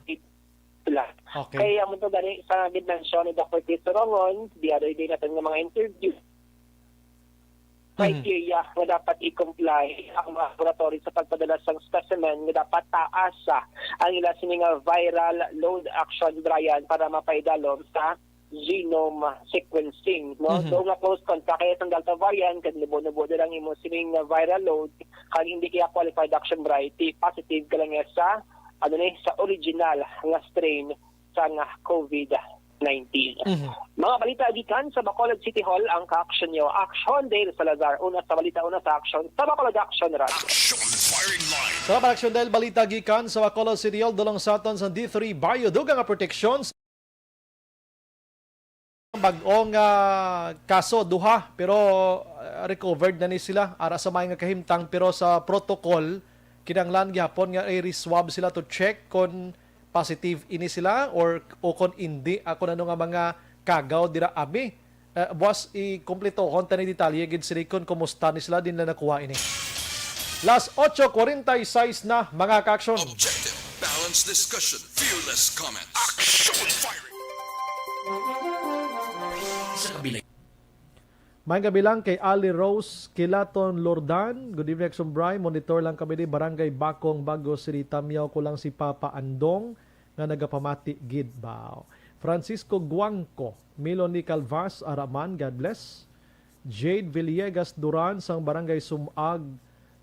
sila. Okay. Kay amo to gani sa gid mention ni Doctor Chris Sorongon the other day natin nga mga interview, Mhm. criteria nga dapat i-comply ang mga laboratory sa pagpadala sang specimen nga dapat taas, ah, ang ila sini nga viral load, Action Brian, para mapaidalom sa genome sequencing, no? Mhm. So, nga close contact kaya sang Delta variant, kag nubo-nubo na lang imo sining, uh, viral load, kag hindi kaya qualified action variety, positive ka lang sa, ano ni, sa original nga strain sang, uh, COVID nineteen. Mhm. Mga balita gikan sa Bacolod City Hall, ang ka-action niyo, Action Dale Salazar. Una sa balita, una sa action, sa Bacolod Action Radio. Action Firing Line. Salamat, Action Dale. Balita gikan sa Bacolod City Hall, dulong sa aton sa D three Bio. Dugang nga proteksyon bag-ong, ah, kaso, duha, pero, ah, recovered na ni sila. Ara sa may nga kahimtang, pero sa protocol, kinahanglan gihapon nga i-reswab sila to check kon positive ini sila or, o kon indi, ah, kon ano nga mga kagaw dira abi. Ah, buwas ikumpletohon ta ni detalye gid sini kon kumusta ni sila din na nakuha ini. Las ocho cuarenta y seis na, mga ka-action. Objective, balanced discussion, fearless comment. Action firing! Sa kabilang May gabi lang kay Ali Rose Kilaton Lordan. Good evening, Action Bri. Monitor lang kami di Barangay Bakong, Bago City, Tamyaw. Ko lang si Papa Andong nga nagapamati gid ba. Francisco Guangco, Milo ni Calvas, Araman, God bless. Jade Villegas Duran sang Barangay Sumag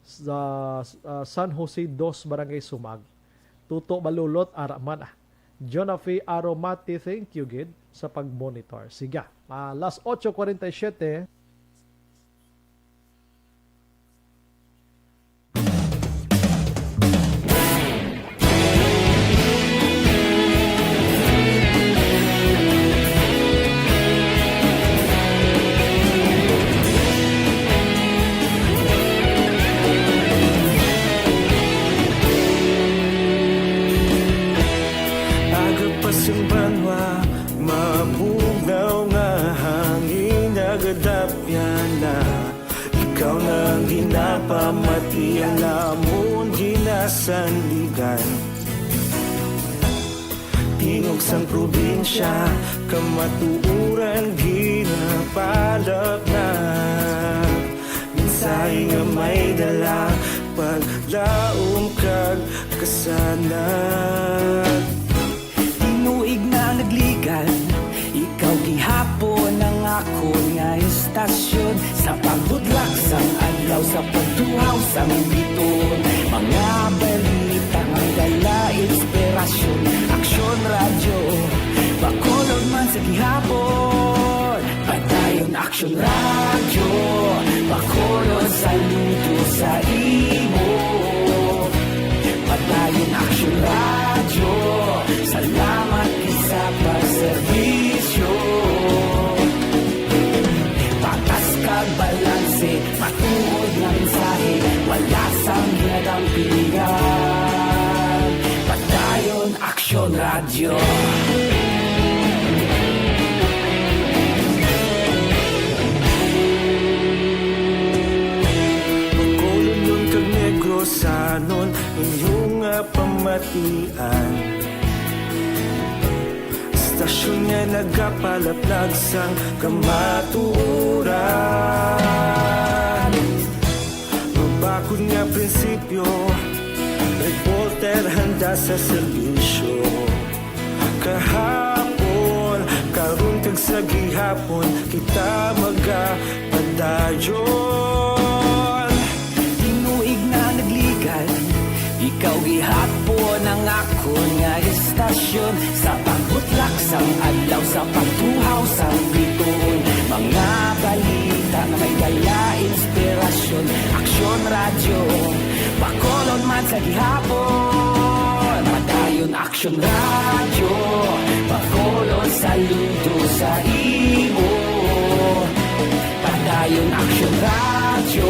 sa, ah, San Jose Dos, Barangay Sumag. Tuto Balulot, Araman, ah. Jonafi Aromati, thank you gid sa pag-monitor. Siga, ah, las ocho cuarenta y siete. Aga pa sing banwa, mabugnaw nga hangin nagadapyan na. Ikaw na ang ginapamati, ang amon ginasandigan. Tingog sang probinsya, kamatuoran ginapalapnap. Mensahe nga may dala, paglaom kag kasanag. Tinuig na nagligad, ikaw gihapon ang akon nga istasyon. Sa pagbudlak sang adlaw, sa pagtuhaw sang biton, mga balita nga dala inspirasyon. Aksyon Radyo, Bacolod man sa gihapon. Padayon Aksyon Radyo, Bacolod, saludo sa imo. Padayon Aksyon Radyo, salamat gid sa pagserbisyo. Patas kag balanse, matuod nga mensahe, wala sang ginadampigan. Padayon Aksyon Radyo. Bacolodnon kag Negrosanon, inyo nga pamatian. Istasyon nga nagapalaplag sang kamatuoran. Mabakod nga prinsipyo, reporter handa sa serbisyo. Kahapon, karon kag sa gihapon, kita magapadayon. Tinuig na nagligad, ikaw gihapon ang akon nga istasyon. Sa pagbutlak sang adlaw, sa pagtuhaw sang bituon, mga balita nga may dala inspirasyon. Aksyon Radyo, Bacolod man sa gihapon. Padayon Aksyon Radyo, Bacolod, saludo sa imo. Padayon Aksyon Radyo,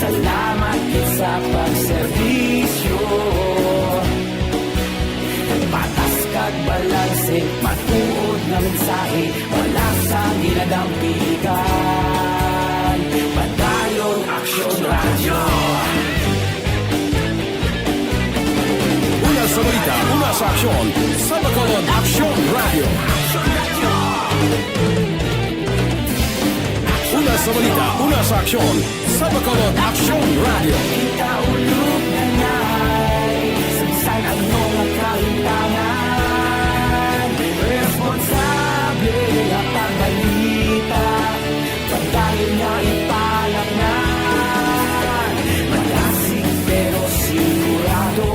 salamat gid sa pagserbisyo. Patas kag balanse, matuod nga mensahe, wala sang ginadampigan. Padayon Aksyon Radyo. Una sa balita, una sa aksyon, sa Bacolod Aksyon Radyo. Una sa balita, una sa aksyon, sa Bacolod Aksyon Radyo. Ikaulog na na'y sansan ang mga kahitangan. Responsable nga ipalaknag. Matasig pero sigurado,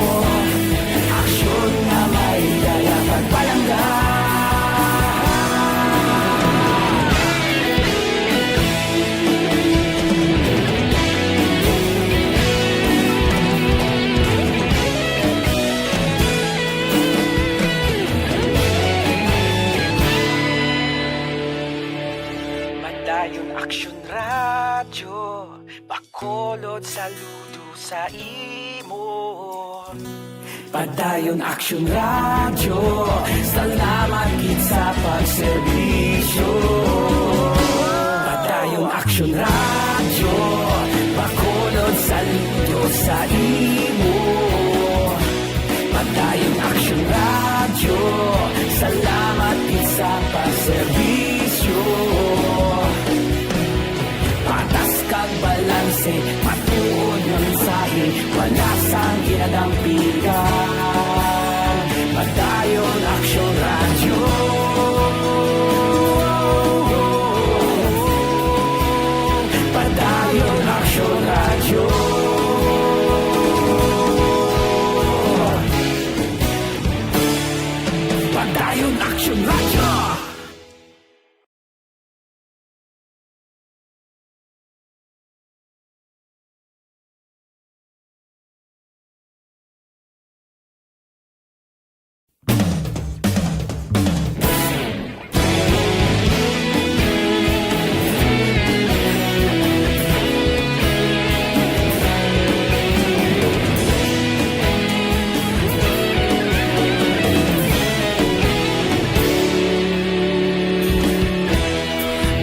aksyon nga may dala pagpalangga. Padayon Aksyon Radyo, bakulod saludo sa imo. Padayon Aksyon Radyo, salamat gid sa pagserbisyo. Padayon Aksyon Radyo, bakulod saludo sa imo. Padayon Aksyon Radyo, salamat gid sa pagserbisyo. Patas kag balanse, matuod nga mensahe, wala sang ginadampigan. Padayon Aksyon Radyo. Padayon Aksyon Radyo. Padayon Aksyon Radyo.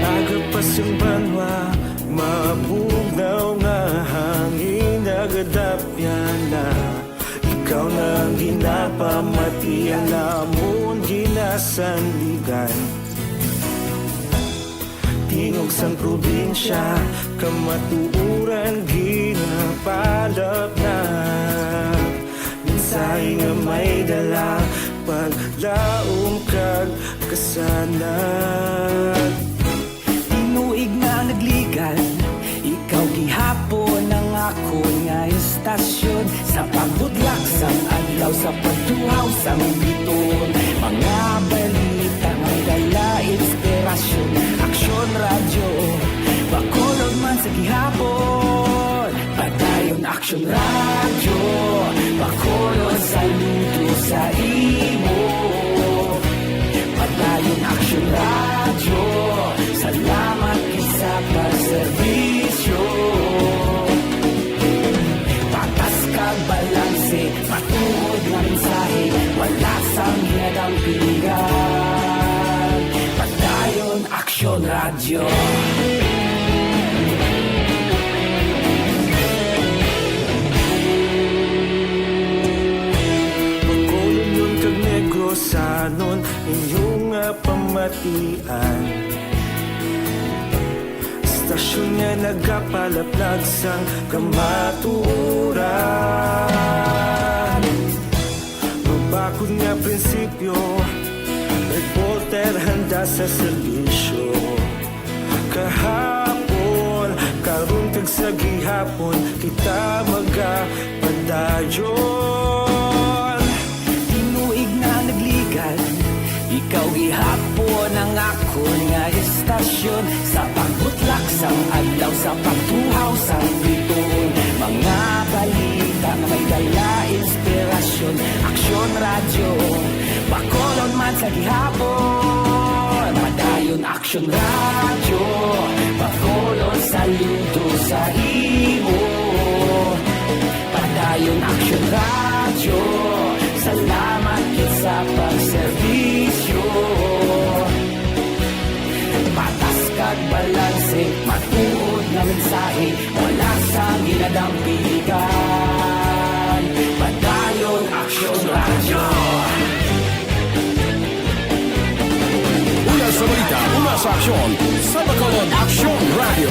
Aga pa sang banwa, mabugnaw nga hangin nagadapyan na. Ikaw na ang ginapamatian namon, ginasandigan. Tingog sang probinsya, kamatuoran ginapalapnag. Mensahe nga may dala, paglaom kag kasanag. Tinuig nga nagligan, ikaw gihapon ang akon nga istasyon. Sa pagbutlak sang adlaw, sa pagtuhaw sang biton, mga balita nga may dala inspirasyon. Aksyon Radyo, bakulod man sa gihapon. Padayon Aksyon Radyo, bakulod saludo sa imo. Padayon Aksyon Radyo, salamat gid sa pagserbisyo. Patas kag balanse, matuod nga mensahe, wala sang ginadampigan. Padayon Aksyon Radyo. Bacolod kag Negrosanon, inyo nga pamatian. Istasyon nga nagapalaplag sang kamatuoran. Mabakod nga prinsipyo, reporter handa sa serbisyo. Kahapon, karon kag sa gihapon, kita magapadayon. Tinuig na nagligan, ikaw gihapon ang akon nga istasyon. Sa pagbutlak sang adlaw, sa pagtuhaw sang biton, mga balita nga may dala inspirasyon. Aksyon Radyo, Bacolod man sa gihapon. Padayon Aksyon Radyo, Bacolod saludo sa imo. Padayon Aksyon Radyo, salamat gid sa pagserbisyo. Patas kag balanse, matuod nga mensahe, wala sang ginadampigan. Padayon Aksyon Radyo. Una sa balita, una sa aksyon, sa Bacolod Aksyon Radyo.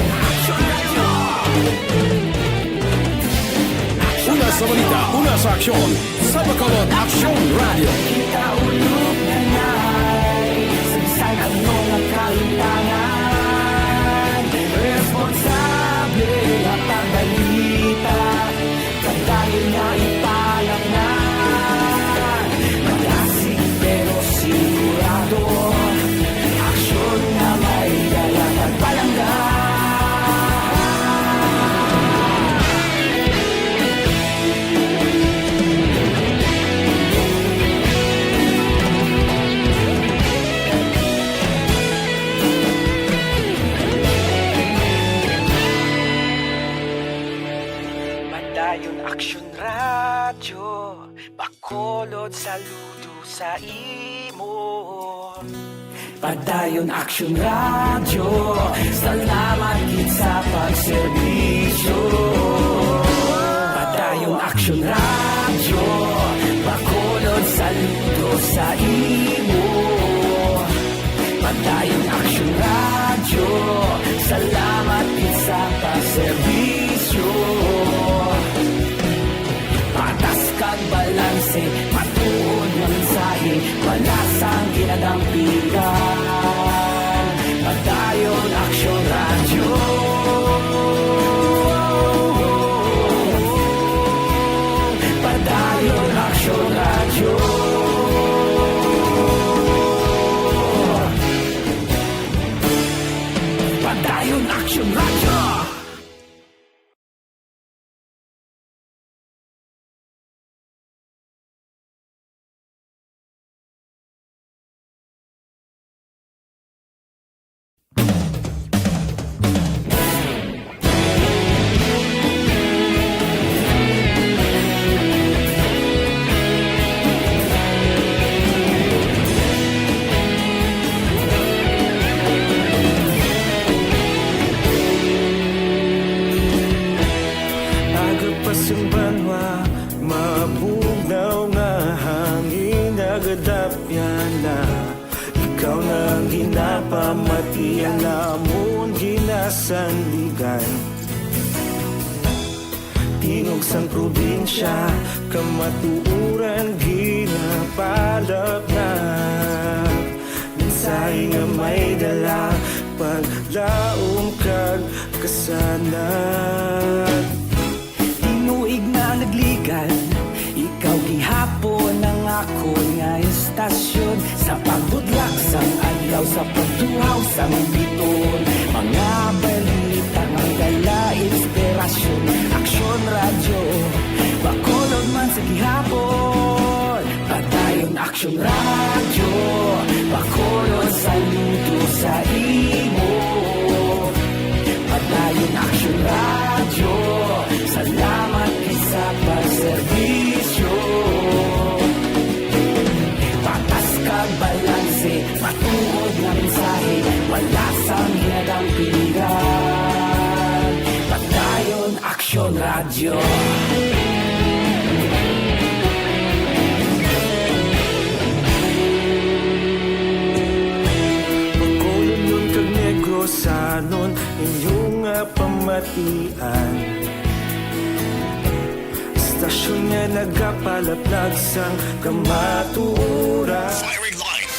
Una sa balita, una sa aksyon, sa Bacolod Aksyon Radyo. Kita ulog na nay, sa bisan ano nga kalimtangan. Saludo sa imo. Padayon Aksyon Radyo, salamat gid sa pagserbisyo. Padayon Aksyon Radyo, Bacolod, saludo sa imo. Padayon Aksyon Radyo, salamat gid sa pagserbisyo. Patas kag balanse, matuod nga mensahe, wala sang ginadampigan. Padayon Aksyon Radyo. Padayon Aksyon Radyo. Padayon Aksyon Radyo. Aga pa sang banwa, mabugnaw nga hangin nagadapyan na. Ikaw na ang ginapamatian namon ginasandigan. Tingog sang probinsya, kamatuoran ginapalapnap. Mensahe nga may dala, paglaom kag kasanag. Tinuig na nagligan, ikaw gihapon ang akon nga estasyon. Sa pagbudlak sang adlaw, sa pagtuhaw sang biton, mga balita nga dala inspirasyon. Aksyon Radyo, Bacolod man sa gihapon. Padayon Aksyon Radyo, Bacolod, saludo sa imo. Padayon Aksyon Radyo, salamat sa pagserbisyo. Patas kag balanse, matuod nga mensahe, wala sang ginadampigan. Padayon Aksyon Radyo. Bacolod kag Negrosanon, inyo nga pamatian. Estasyon nga nagapalaplag sang kamatuoran. Firing line.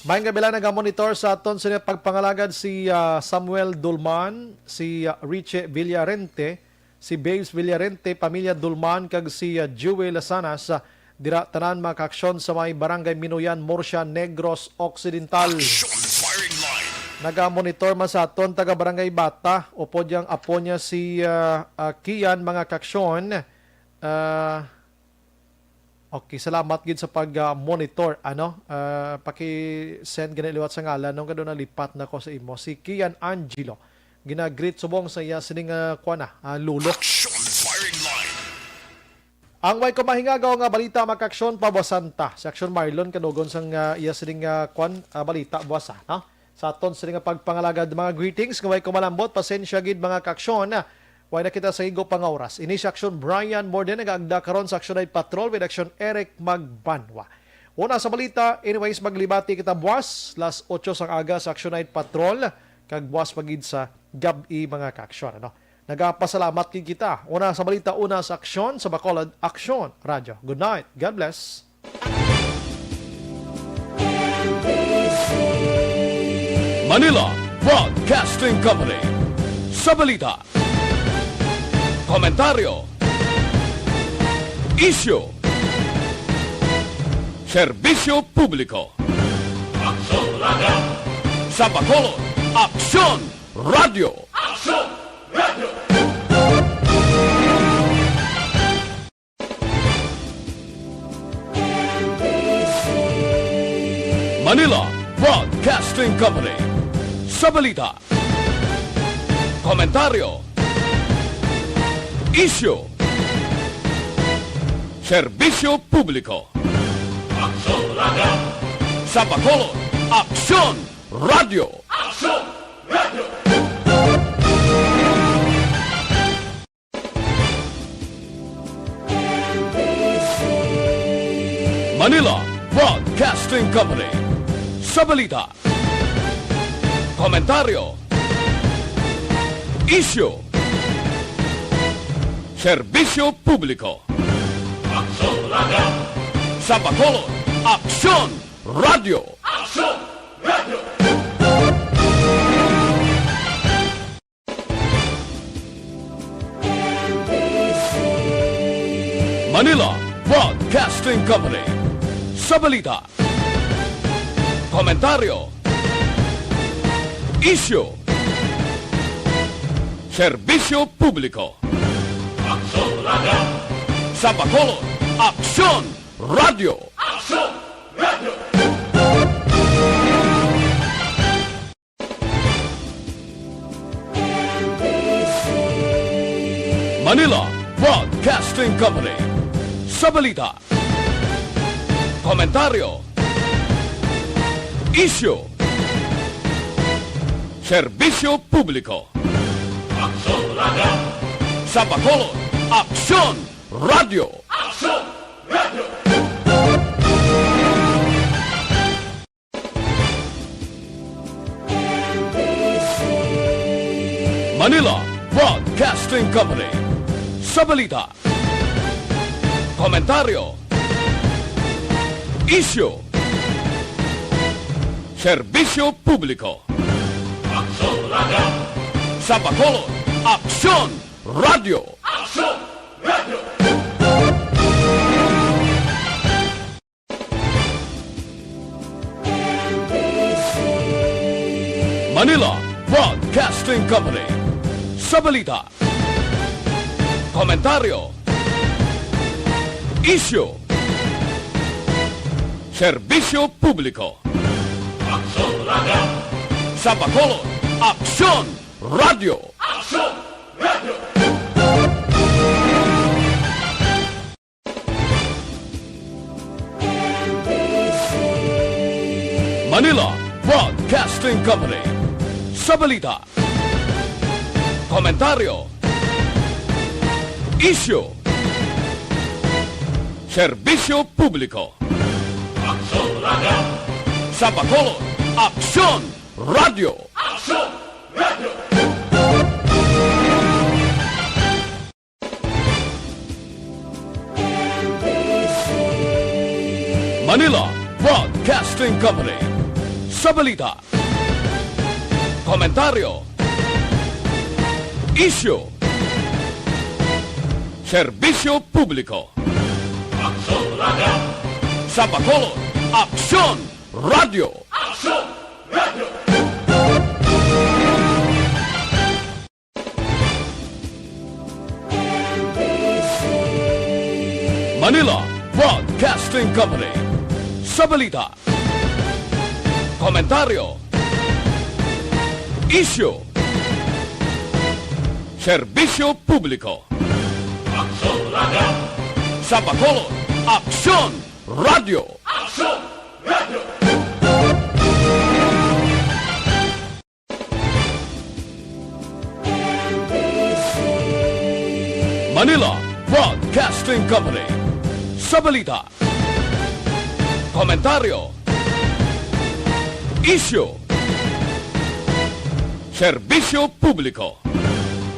Maayong gabi lang, nagamonitor sa aton sa pagpangalagad si, ah, Samuel Dulman, si, ah, Richie Villarente, si Babes Villarente, pamilya Dulman, kag si, ah, Jewel Lasanas, ah, dira tanan mga kaaksyon sa may Barangay Minuyan, Murcia, Negros Occidental. Action firing line. Nagamonitor man sa aton taga Barangay Bata, upod yang apo niya si, ah, ah, Kian, mga kaaksyon. Ah, Okay, salamat gid sa pag, ah, monitor, ano? Ah, paki-send gani liwat sa ngalan, no, kay daw nalipat na ko sa imo. Si Kian Angelo, gina-greet subong sa iya sining, ah, kuan na, ah, lolo. Action firing line. Ang way ko mahingagaw nga balita, mga kaaksyon, pabuasan ta. Si Aksyon Marlon, kanugon sang, ah, iya sining, ah, kuan, ah, balita, buasa, no? Sa aton sini nga pagpangalagad, mga greetings nga way ko malambot, pasensya gid, mga kaaksyon. Way na kita sa igo pa nga oras. Ini si Aksyon Brian Morden, nagaagda karon sa Aksyon Night Patrol with Aksyon Eric Magbanwa. Una sa balita, anyways, maglibati kita buwas, las otso sang aga sa Aksyon Night Patrol, kag buwas pa gid sa gab-i, mga kaaksyon, ano? Nagapasalamat gid kita. Una sa balita, una sa aksyon, sa Bacolod Aksyon Radyo. Good night. God bless. Manila Broadcasting Company. Sa balita, komentaryo, isyu, serbisyo publiko. Aksyon Radyo. Sa Bacolod, Aksyon Radyo. Aksyon Radyo. Manila Broadcasting Company. Sa balita, komentaryo, isyu, Serbisyo Publiko. Aksyon Radio. Sa Bacolod, Aksyon Radio. Aksyon Radio. Manila Broadcasting Company. Sa balita, komentaryo, isyu, serbisyo publiko. Aksyon Radio. Sa Bacolod, Aksyon Radio. Aksyon Radio. Manila Broadcasting Company. Sa balita, komentaryo, isyu, serbisyo publiko. Aksyon Radio. Sa Bacolod, Aksyon Radio. Aksyon Radio. Manila Broadcasting Company. Sa balita, komentaryo, isyu, serbisyo publiko. Aksyon Radio. Sa Bacolod, Aksyon Radio. Aksyon Radio. Manila Broadcasting Company. Sa balita, komentaryo, isyu, serbisyo publiko. Aksyon Radio. Sa Bacolod, Aksyon Radio. Aksyon Radio. Manila Broadcasting Company. Sa balita, komentaryo, isyu, serbisyo publiko. Aksyon Radio. Sa Bacolod, Aksyon Radio. Aksyon Radio. Manila Broadcasting Company. Sa balita, komentaryo, isyu, serbisyo publiko. Aksyon Radio. Sa Bacolod, Aksyon Radio. Aksyon Radio. Manila Broadcasting Company. Sa balita, komentaryo, isyu, serbisyo publiko. Aksyon Radio. Sa Bacolod, Aksyon Radio. Aksyon Radio. Manila Broadcasting Company. Sa balita, komentaryo, isyu, serbisyo publiko. Aksyon Radio. Sa Bacolod, Aksyon Radio. Aksyon Radio. Manila Broadcasting Company. Sa balita, komentaryo, isyu, serbisyo publiko.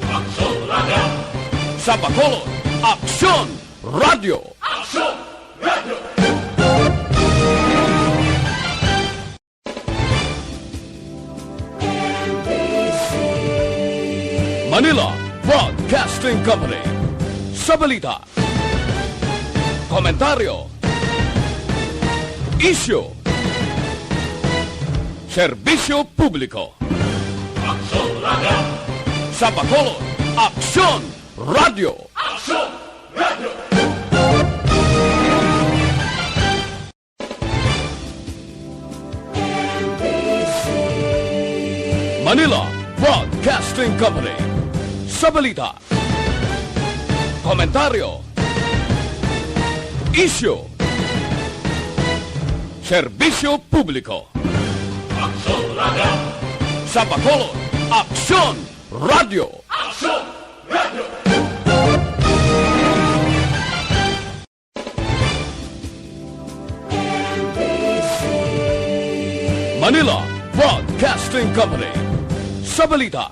Aksyon Radio. Sa Bacolod, Aksyon Radio. Aksyon Radio. Manila Broadcasting Company. Sa balita, komentaryo, isyu, serbisyo publiko. Aksyon Radio. Sa Bacolod, Aksyon Radio. Aksyon Radio. Manila Broadcasting Company. Sa balita, komentaryo, Isyu. Serbisyo publiko. Aksyon Radio. Sa Bacolod, Aksyon Radio. Aksyon Radio. Manila Broadcasting Company. Sa balita,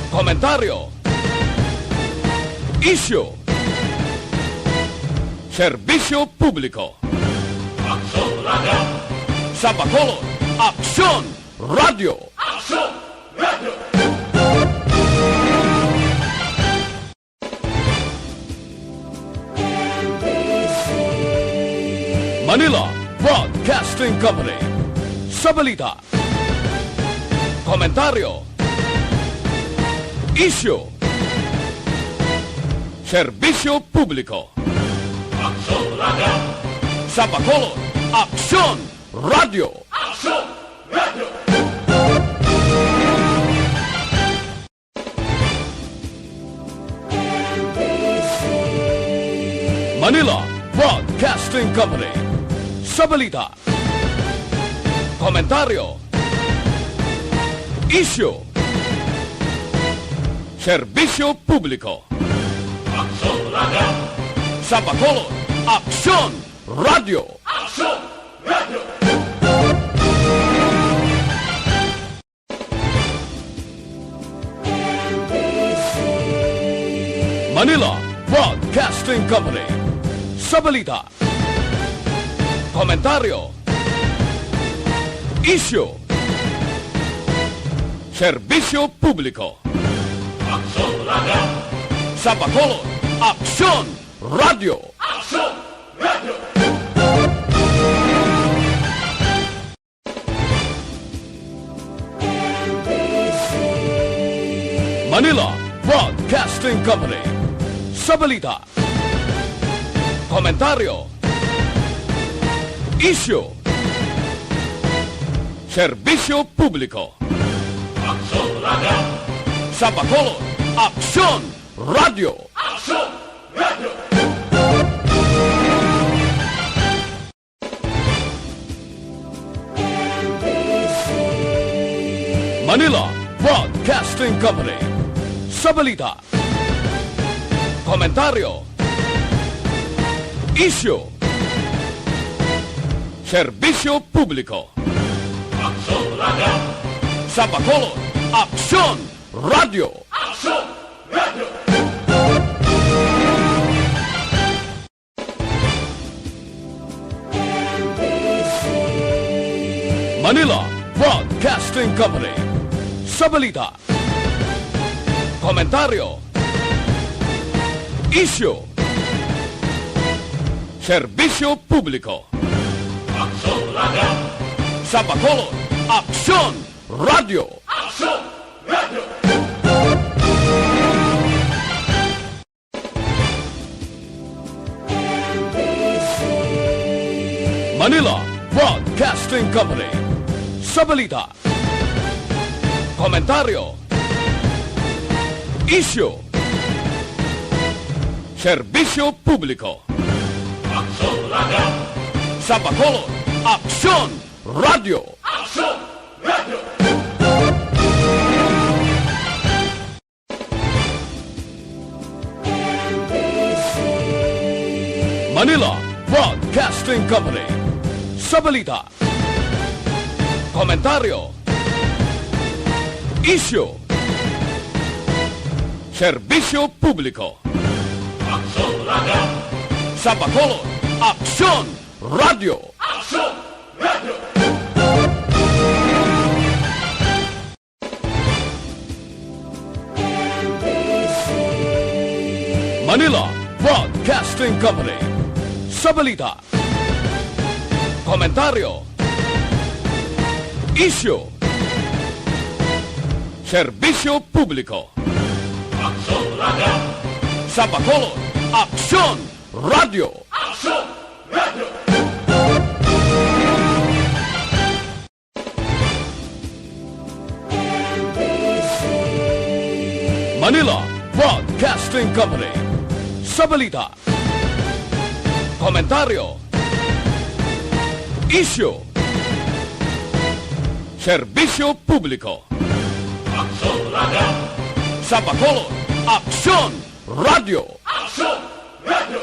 komentaryo, isyu, serbisyo publiko. Aksyon Radio. Sa Bacolod, Aksyon Radio. Aksyon Radio. Manila Broadcasting Company. Sa balita, komentaryo, isyu, serbisyo publiko. Aksyon Radio. Sa Bacolod, Aksyon Radio. Aksyon Radio. Manila Broadcasting Company. Sa balita, komentaryo, isyu, serbisyo publiko. Aksyon Radio. Sa Bacolod, Aksyon Radio. Aksyon Radio. Manila Broadcasting Company. Sa balita, komentaryo, isyu, serbisyo publiko. Aksyon Radio. Sa Bacolod, Aksyon Radio. Aksyon Radio. Manila Broadcasting Company. Sa balita, komentaryo, isyu, serbisyo publiko. Aksyon Radio. Sa Bacolod, Aksyon Radio. Aksyon Radio. Manila Broadcasting Company. Sa balita, komentaryo, isyu, serbisyo publiko. Aksyon Radio. Sa Bacolod, Aksyon Radio. Aksyon Radio. Manila Broadcasting Company. Sa balita, komentaryo, isyu, serbisyo publiko. Aksyon Radio. Sa Bacolod, Aksyon Radio. Aksyon Radio. Manila Broadcasting Company. Sa balita, komentaryo, isyu, serbisyo publiko. Aksyon Radio. Sa Bacolod, Aksyon Radio. Aksyon Radio. Manila Broadcasting Company. Sa balita, komentaryo, isyu, serbisyo publiko. Aksyon Radio. Sa Bacolod, Aksyon Radio. Aksyon Radio. Manila Broadcasting Company. Sa balita, komentaryo, isyu, serbisyo publiko. Aksyon Radio. Sa Bacolod, Aksyon Radio. Aksyon Radio. Manila Broadcasting Company. Sa balita, Komentaryo. Isyu. Serbisyo publiko. Aksyon Radio. Sa Bacolod, Aksyon Radio. Aksyon Radio.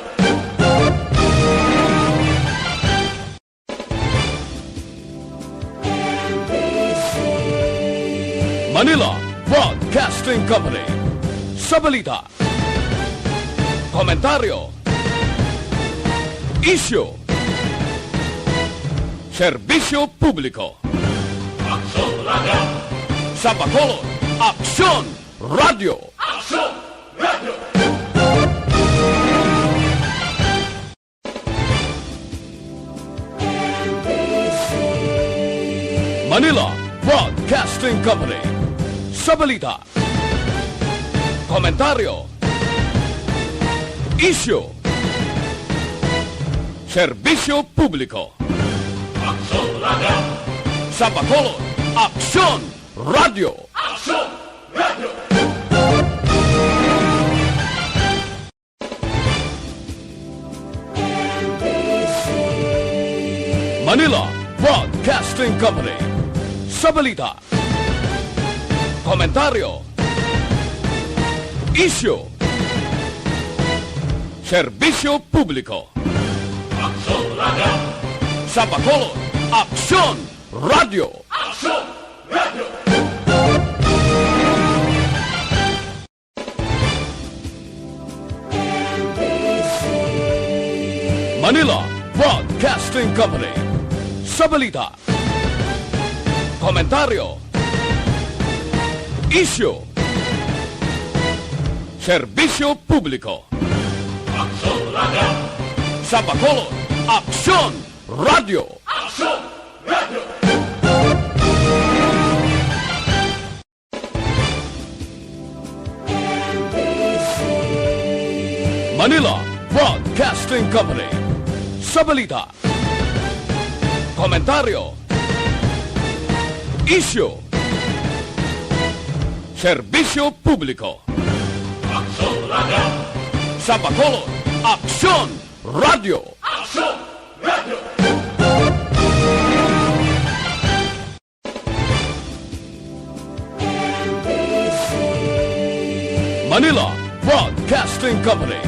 Manila Broadcasting Company. Sa balita, komentaryo, isyu, serbisyo publiko. Aksyon Radio. Sa Bacolod, Aksyon Radio. Aksyon Radio. Manila Broadcasting Company. Sa balita, komentaryo, isyu, serbisyo publiko. Aksyon Radio. Sa Bacolod, Aksyon Radio. Aksyon Radio. Manila Broadcasting Company. Sa balita, komentaryo, isyu, serbisyo publiko. Aksyon Radio. Sa Bacolod, Aksyon Radio. Aksyon Radio. Manila Broadcasting Company. Sa balita, komentaryo, isyu, serbisyo publiko. Aksyon Radio. Sa Bacolod, Aksyon Radio. Aksyon Radio. Manila Broadcasting Company. Sa balita, komentaryo, isyu, serbisyo publiko. Aksyon Radio. Sa Bacolod, Aksyon Radio. Aksyon Radio. Manila Broadcasting Company.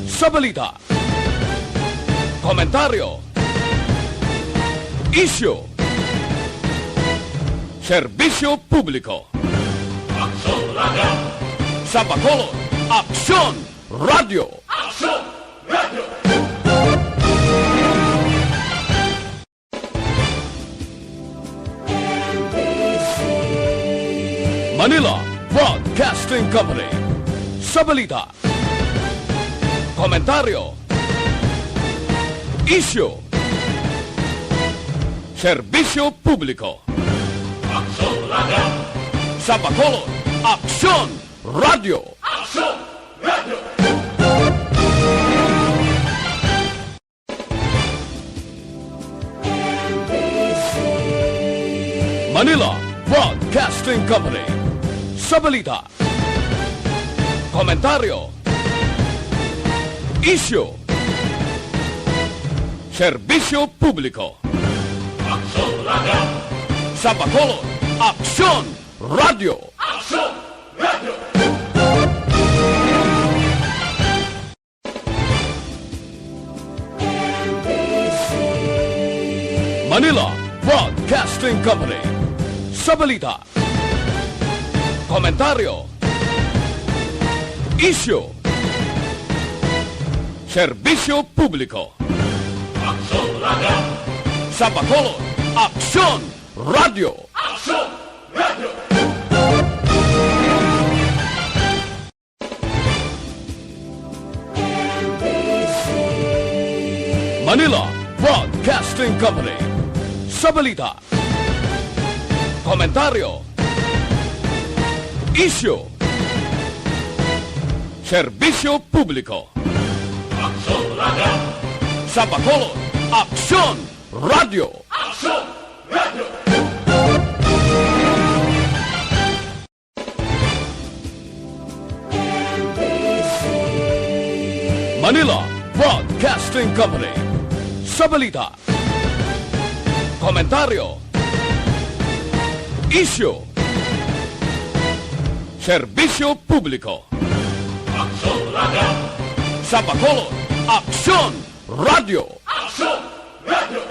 Sa balita, komentaryo, isyu, serbisyo publiko. Aksyon Radio. Sa Bacolod, Aksyon Radio. Aksyon Radio. Manila Broadcasting Company. Sa balita, komentaryo, isyu, serbisyo publiko. Aksyon Radio. Sa Bacolod, Aksyon Radio. Aksyon Radio. Manila Broadcasting Company. Sa balita, komentaryo, isyu, serbisyo publiko. Aksyon Radio. Sa Bacolod, Aksyon Radio. Aksyon Radio. Manila Broadcasting Company. Sa balita, komentaryo, isyu, serbisyo publiko. Aksyon Radio. Sa Bacolod, Aksyon Radio. Aksyon Radio. Manila Broadcasting Company. Sa balita, komentaryo, isyu, serbisyo publiko. Aksyon Radio. Sa Bacolod, Aksyon Radio. Aksyon Radio. Manila Broadcasting Broadcasting Company. Sa balita, komentaryo, isyu, serbisyo publiko. Aksyon Radio. Sa Bacolod, Aksyon Radio. Aksyon Radio.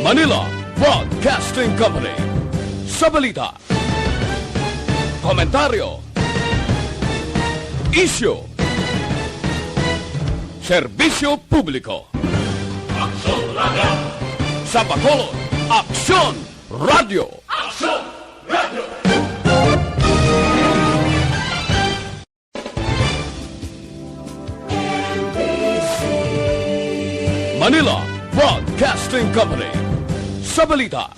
Manila Broadcasting Company. Sa balita, komentaryo, isyu, serbisyo publiko. Aksyon Radio. Sa Bacolod, Aksyon Radio. Aksyon Radio. Manila Broadcasting Company. Sa balita,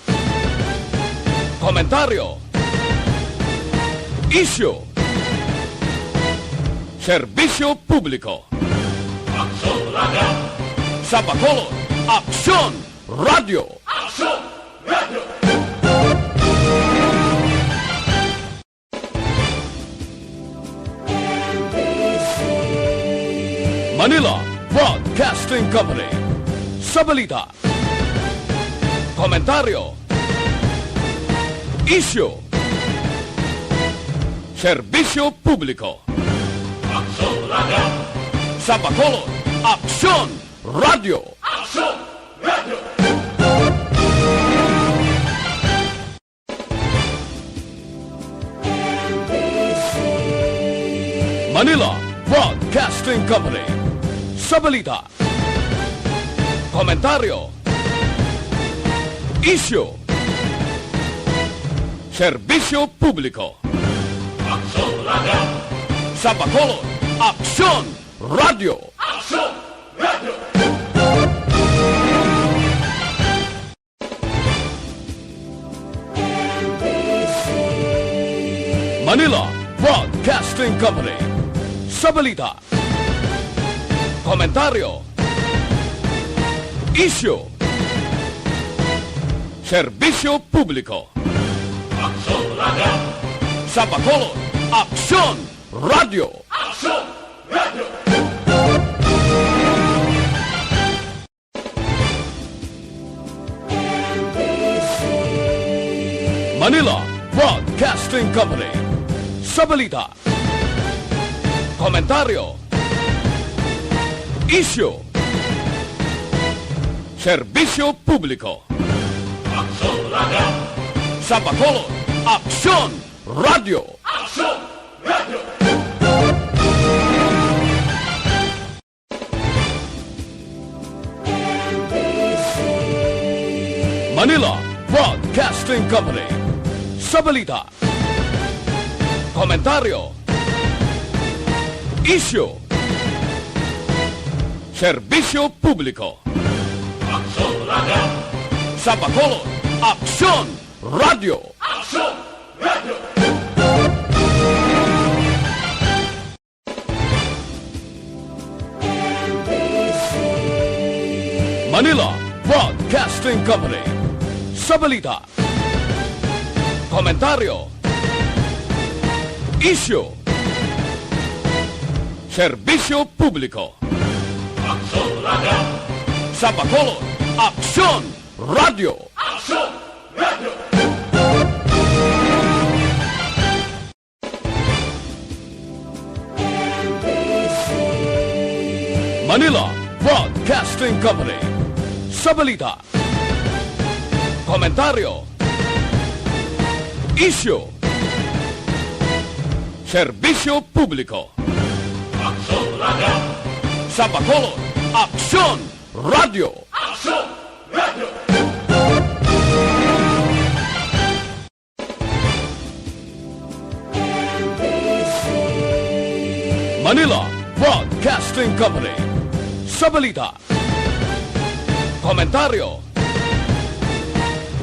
komentaryo, isyu, serbisyo publiko. Aksyon Radio. Sa Bacolod, Aksyon Radio. Aksyon Radio. Manila Broadcasting Company. Sa balita, komentaryo, isyu, serbisyo publiko. Aksyon Radio. Sa Bacolod, Aksyon Radio. Aksyon Radio. Manila Broadcasting Company. Sa balita, komentaryo, isyu, serbisyo publiko. Aksyon Radio. Sa Bacolod, Aksyon Radio. Aksyon Radio. Manila Broadcasting Company. Sa balita, komentaryo, isyu, serbisyo publiko. Aksyon Radio. Sa Bacolod, Aksyon Radio. Aksyon Radio. Manila Broadcasting Company. Sa balita, komentaryo, isyu, serbisyo publiko. Aksyon Radio. Sa Bacolod, Aksyon Radio. Aksyon Radio. Manila Broadcasting Company. Sa balita, komentaryo, isyu, serbisyo publiko. Aksyon Radio. Sa Bacolod, Aksyon Radio. Aksyon Radio. Manila Broadcasting Company. Sa balita, komentaryo, isyu, serbisyo publiko. Aksyon Radio. Sa Bacolod, Aksyon Radio. Aksyon Radio. Manila Broadcasting Company. Sa balita, komentaryo, isyu, serbisyo publiko. Aksyon Radio. Sa Bacolod, Aksyon Radio. Aksyon Radio. Manila Broadcasting Company. Sa balita, komentaryo,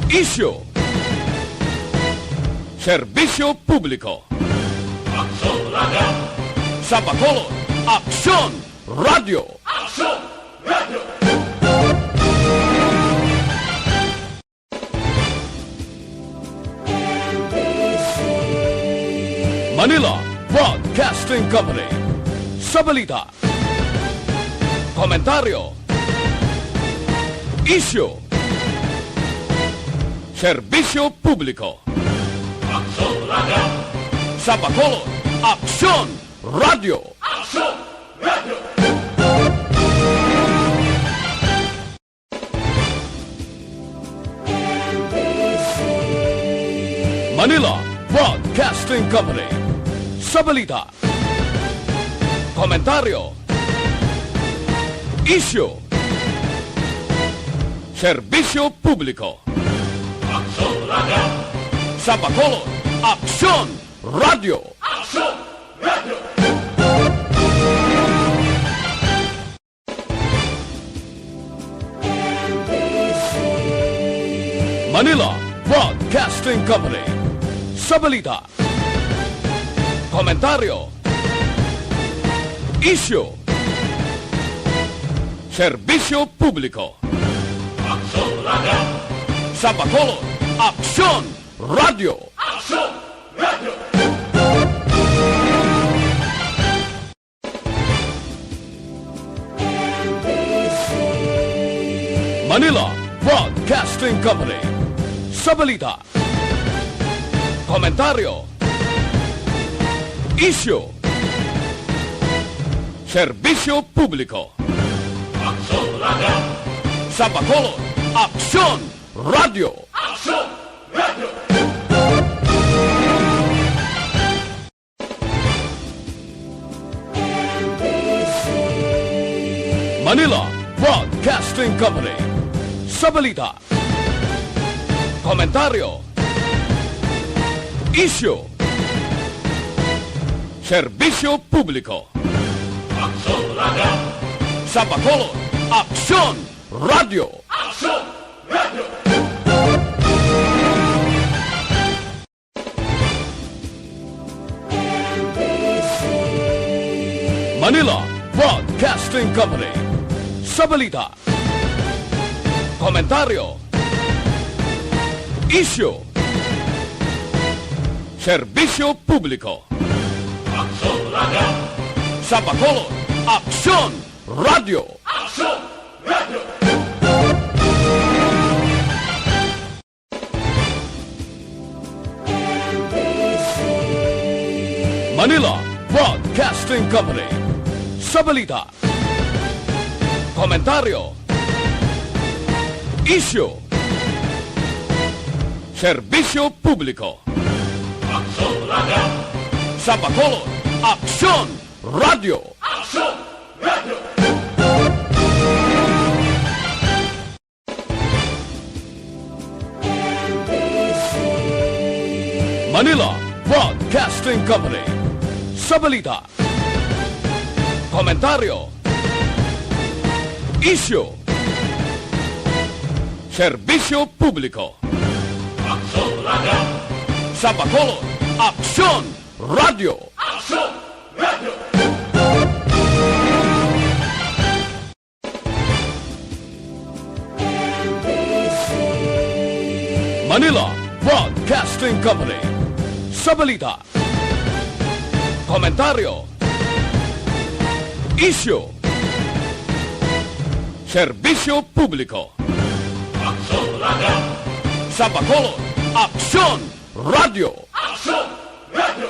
isyu, serbisyo publiko. Aksyon Radio. Sa Bacolod, Aksyon Radio. Aksyon Radio. Manila Broadcasting Company. Sa balita, komentaryo, isyu, serbisyo publiko. Aksyon Radio. Sa Bacolod, Aksyon Radio. Aksyon Radio. Manila Broadcasting Company. Sa balita, komentaryo, isyu, serbisyo publiko. Aksyon Radio. Sa Bacolod, Aksyon Radio. Aksyon Radio. Manila Broadcasting Company. Sa balita, komentaryo, isyu, serbisyo publiko. Aksyon Radio. Sa Bacolod, Aksyon Radio. Aksyon Radio. Manila Broadcasting Company. Sa balita, komentaryo, isyu, serbisyo publiko. Aksyon Radio. Sa Bacolod, Aksyon Radio. Aksyon Radio. Manila Broadcasting Company. Sa balita, komentaryo, isyu, serbisyo publiko. Aksyon Radio. Sa Bacolod, Aksyon Radio. Aksyon Radio. Manila Broadcasting Company. Sa balita, komentaryo, isyu, serbisyo publiko. Aksyon Radio. Sa Bacolod, Aksyon Radio. Aksyon Radio. Manila Broadcasting Company. Sa balita, komentaryo, isyu, serbisyo publiko. Aksyon Radio. Sa Bacolod, Aksyon Radio. Aksyon Radio. Manila Broadcasting Company. Sa balita, komentaryo, isyu, serbisyo publiko. Aksyon Radio. Sa Bacolod, Aksyon Radio. Aksyon Radio. Manila Broadcasting Company. Sa balita, komentaryo, isyu, serbisyo publiko. Aksyon Radio. Sa Bacolod, Aksyon Radio. Aksyon Radio.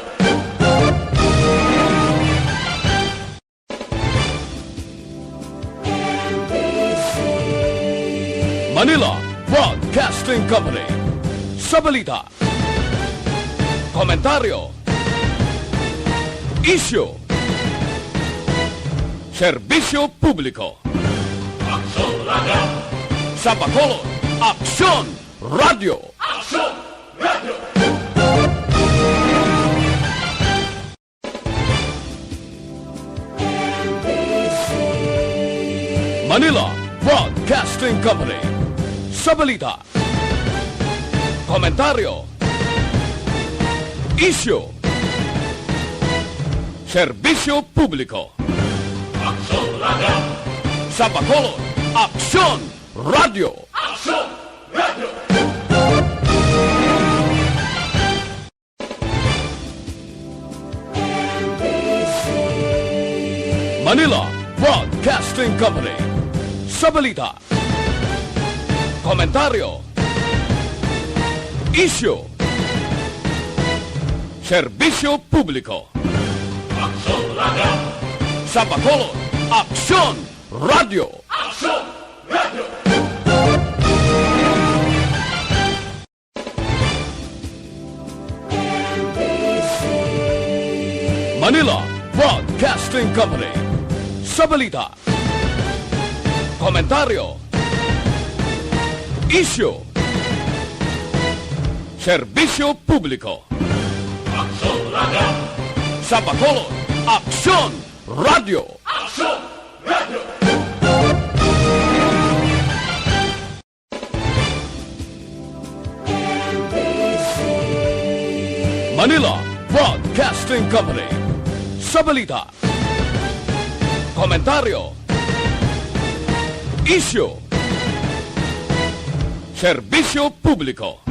Manila Broadcasting Company. Sa balita, komentaryo, isyu, serbisyo publiko. Aksyon Radio. Sa Bacolod, Aksyon Radio. Aksyon Radio. Manila Broadcasting Company. Sa balita, komentaryo, isyu, serbisyo publiko. Aksyon Radio. Sa Bacolod, Aksyon Radio. Aksyon Radio. Manila Broadcasting Company. Sa balita, komentaryo, isyu, serbisyo publiko. Aksyon Radio. Sa Bacolod, Aksyon Radio. Aksyon Radio. Manila Broadcasting Company. Sa balita, komentaryo, isyu, serbisyo publiko. Aksyon Radio. Sa Bacolod, Aksyon Radio. Aksyon Radio. Manila Broadcasting Company. Sa balita, komentaryo, isyu, serbisyo publiko.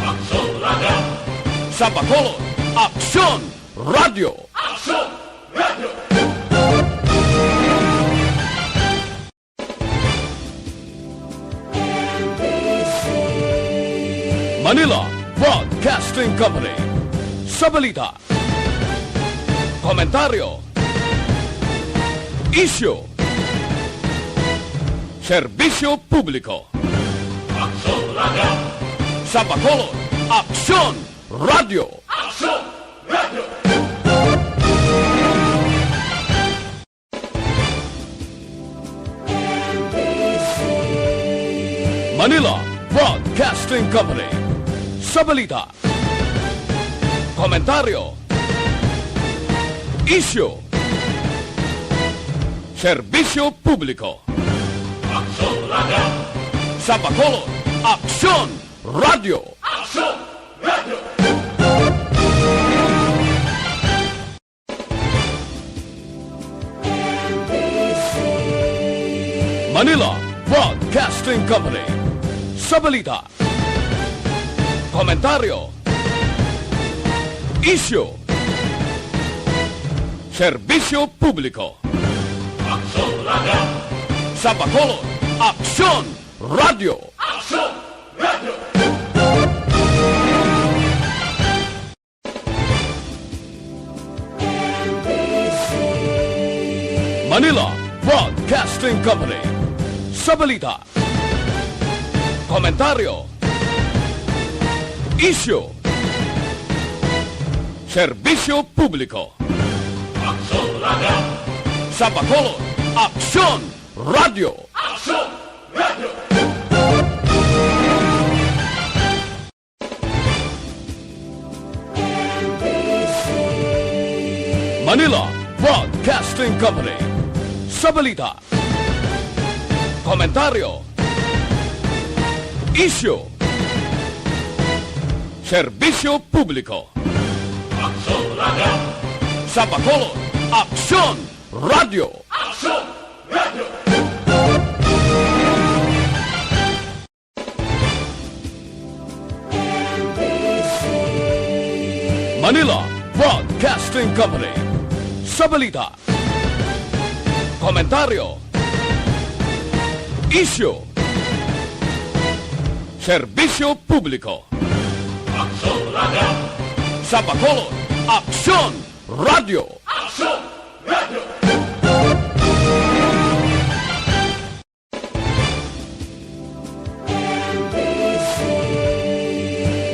Aksyon Radio. Sa Bacolod, Aksyon Radio. Aksyon Radio. Manila Broadcasting Company. Sa balita, komentaryo, isyu, serbisyo publiko. Aksyon Radio. Sa Bacolod, Aksyon Radio. Aksyon Radio. Manila Broadcasting Company. Sa balita, komentaryo, isyu, serbisyo publiko. Aksyon Radio. Sa Bacolod, Aksyon Radio. Aksyon Radio. Manila Broadcasting Company. Sa balita, komentaryo, isyu, serbisyo publiko. Aksyon Radio. Sa Bacolod, Aksyon Radio. Aksyon Radio. Manila Broadcasting Company. Sa balita, komentaryo, isyu, serbisyo publiko. Aksyon Radio. Sa Bacolod, Aksyon Radio. Aksyon Radio. Manila Broadcasting Company. Sa balita, komentaryo, isyu, serbisyo publiko. Aksyon Radio. Sa Bacolod, Aksyon Radio. Aksyon Radio. Manila Broadcasting Company. Sa balita, komentaryo, isyu, serbisyo publiko. Aksyon Radio. Sa Bacolod, Aksyon Radio. Aksyon Radio.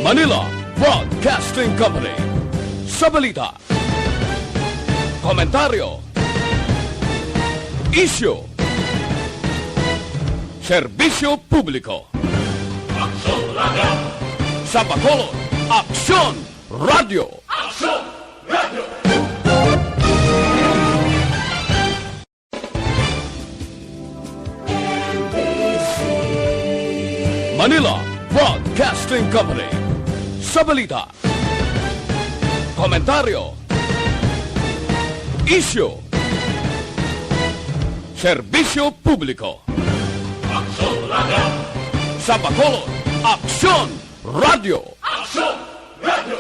Manila Broadcasting Company. Sa balita, komentaryo, isyu, serbisyo publiko. Aksyon Radio. Sa Bacolod, Aksyon Radio. Aksyon Radio. Manila Broadcasting Company. Sa balita, komentaryo, isyu, serbisyo publiko. Aksyon Radio. Sa Bacolod, Aksyon Radio. Aksyon Radio.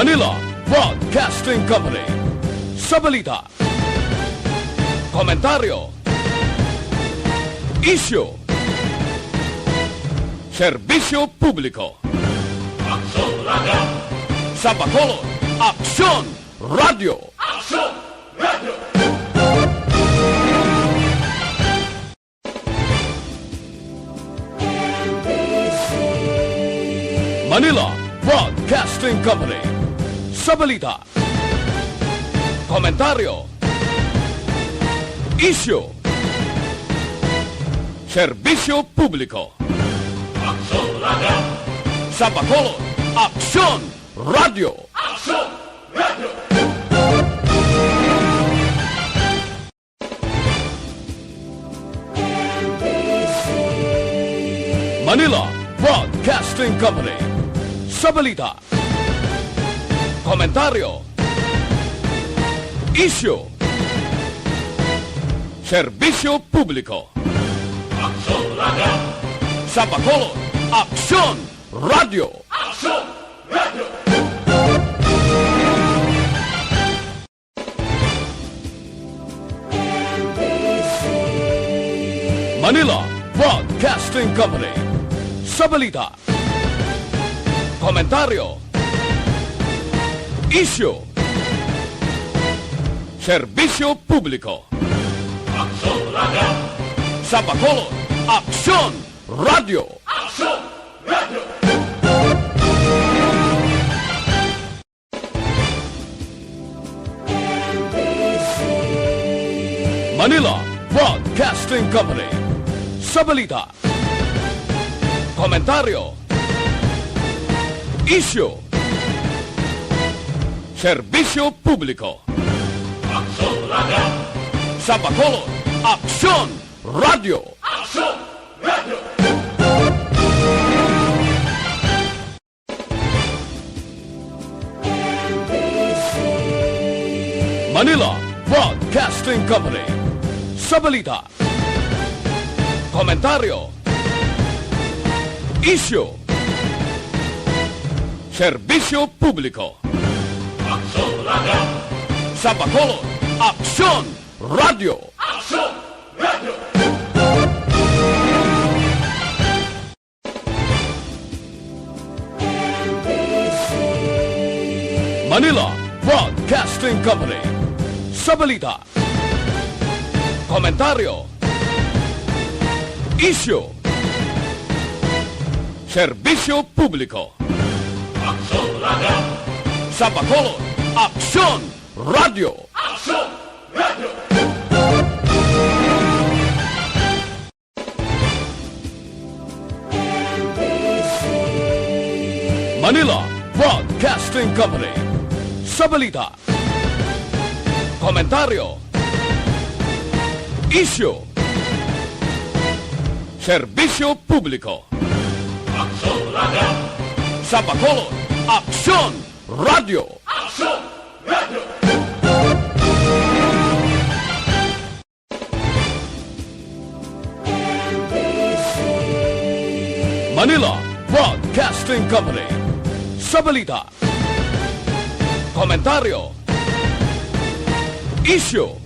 Manila Broadcasting Company. Sa balita, komentaryo, isyu, serbisyo publiko. Aksyon Radio. Sa Bacolod, Aksyon Radio. Aksyon Radio. Manila Broadcasting Company. Sa balita, komentaryo, isyu, serbisyo publiko. Aksyon Radio. Sa Bacolod, Aksyon Radio. Aksyon Radio. Manila Broadcasting Company. Sa balita, komentaryo, isyu, serbisyo publiko. Aksyon Radio. Sa Bacolod, Aksyon Radio. Aksyon Radio. Manila Broadcasting Company. Sa balita, komentaryo, isyu, serbisyo publiko. Aksyon Radio. Sa Bacolod, Aksyon Radio. Aksyon Radio. Manila Broadcasting Company. Sa balita, komentaryo, isyu, serbisyo publiko. Aksyon Radio. Sa Bacolod, Aksyon Radio. Aksyon Radio. Manila Broadcasting Company. Sa balita, komentaryo, isyu, serbisyo publiko. Aksyon Radio. Sa Bacolod, Aksyon Radio. Aksyon Radio. Manila Broadcasting Company. Sa balita, komentaryo, isyu, serbisyo publiko. Aksyon Radio. Sa Bacolod, Aksyon Radio. Aksyon Radio. Manila Broadcasting Company. Sa balita, komentaryo, isyu, serbisyo publiko. Aksyon Radio. Sa Bacolod, Aksyon Radio. Aksyon Radio. Manila Broadcasting Company. Sa balita, komentaryo, isyu,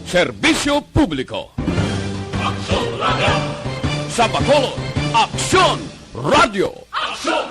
serbisyo publiko. Aksyon Radio. Sa Bacolod, Aksyon Radio. Aksyon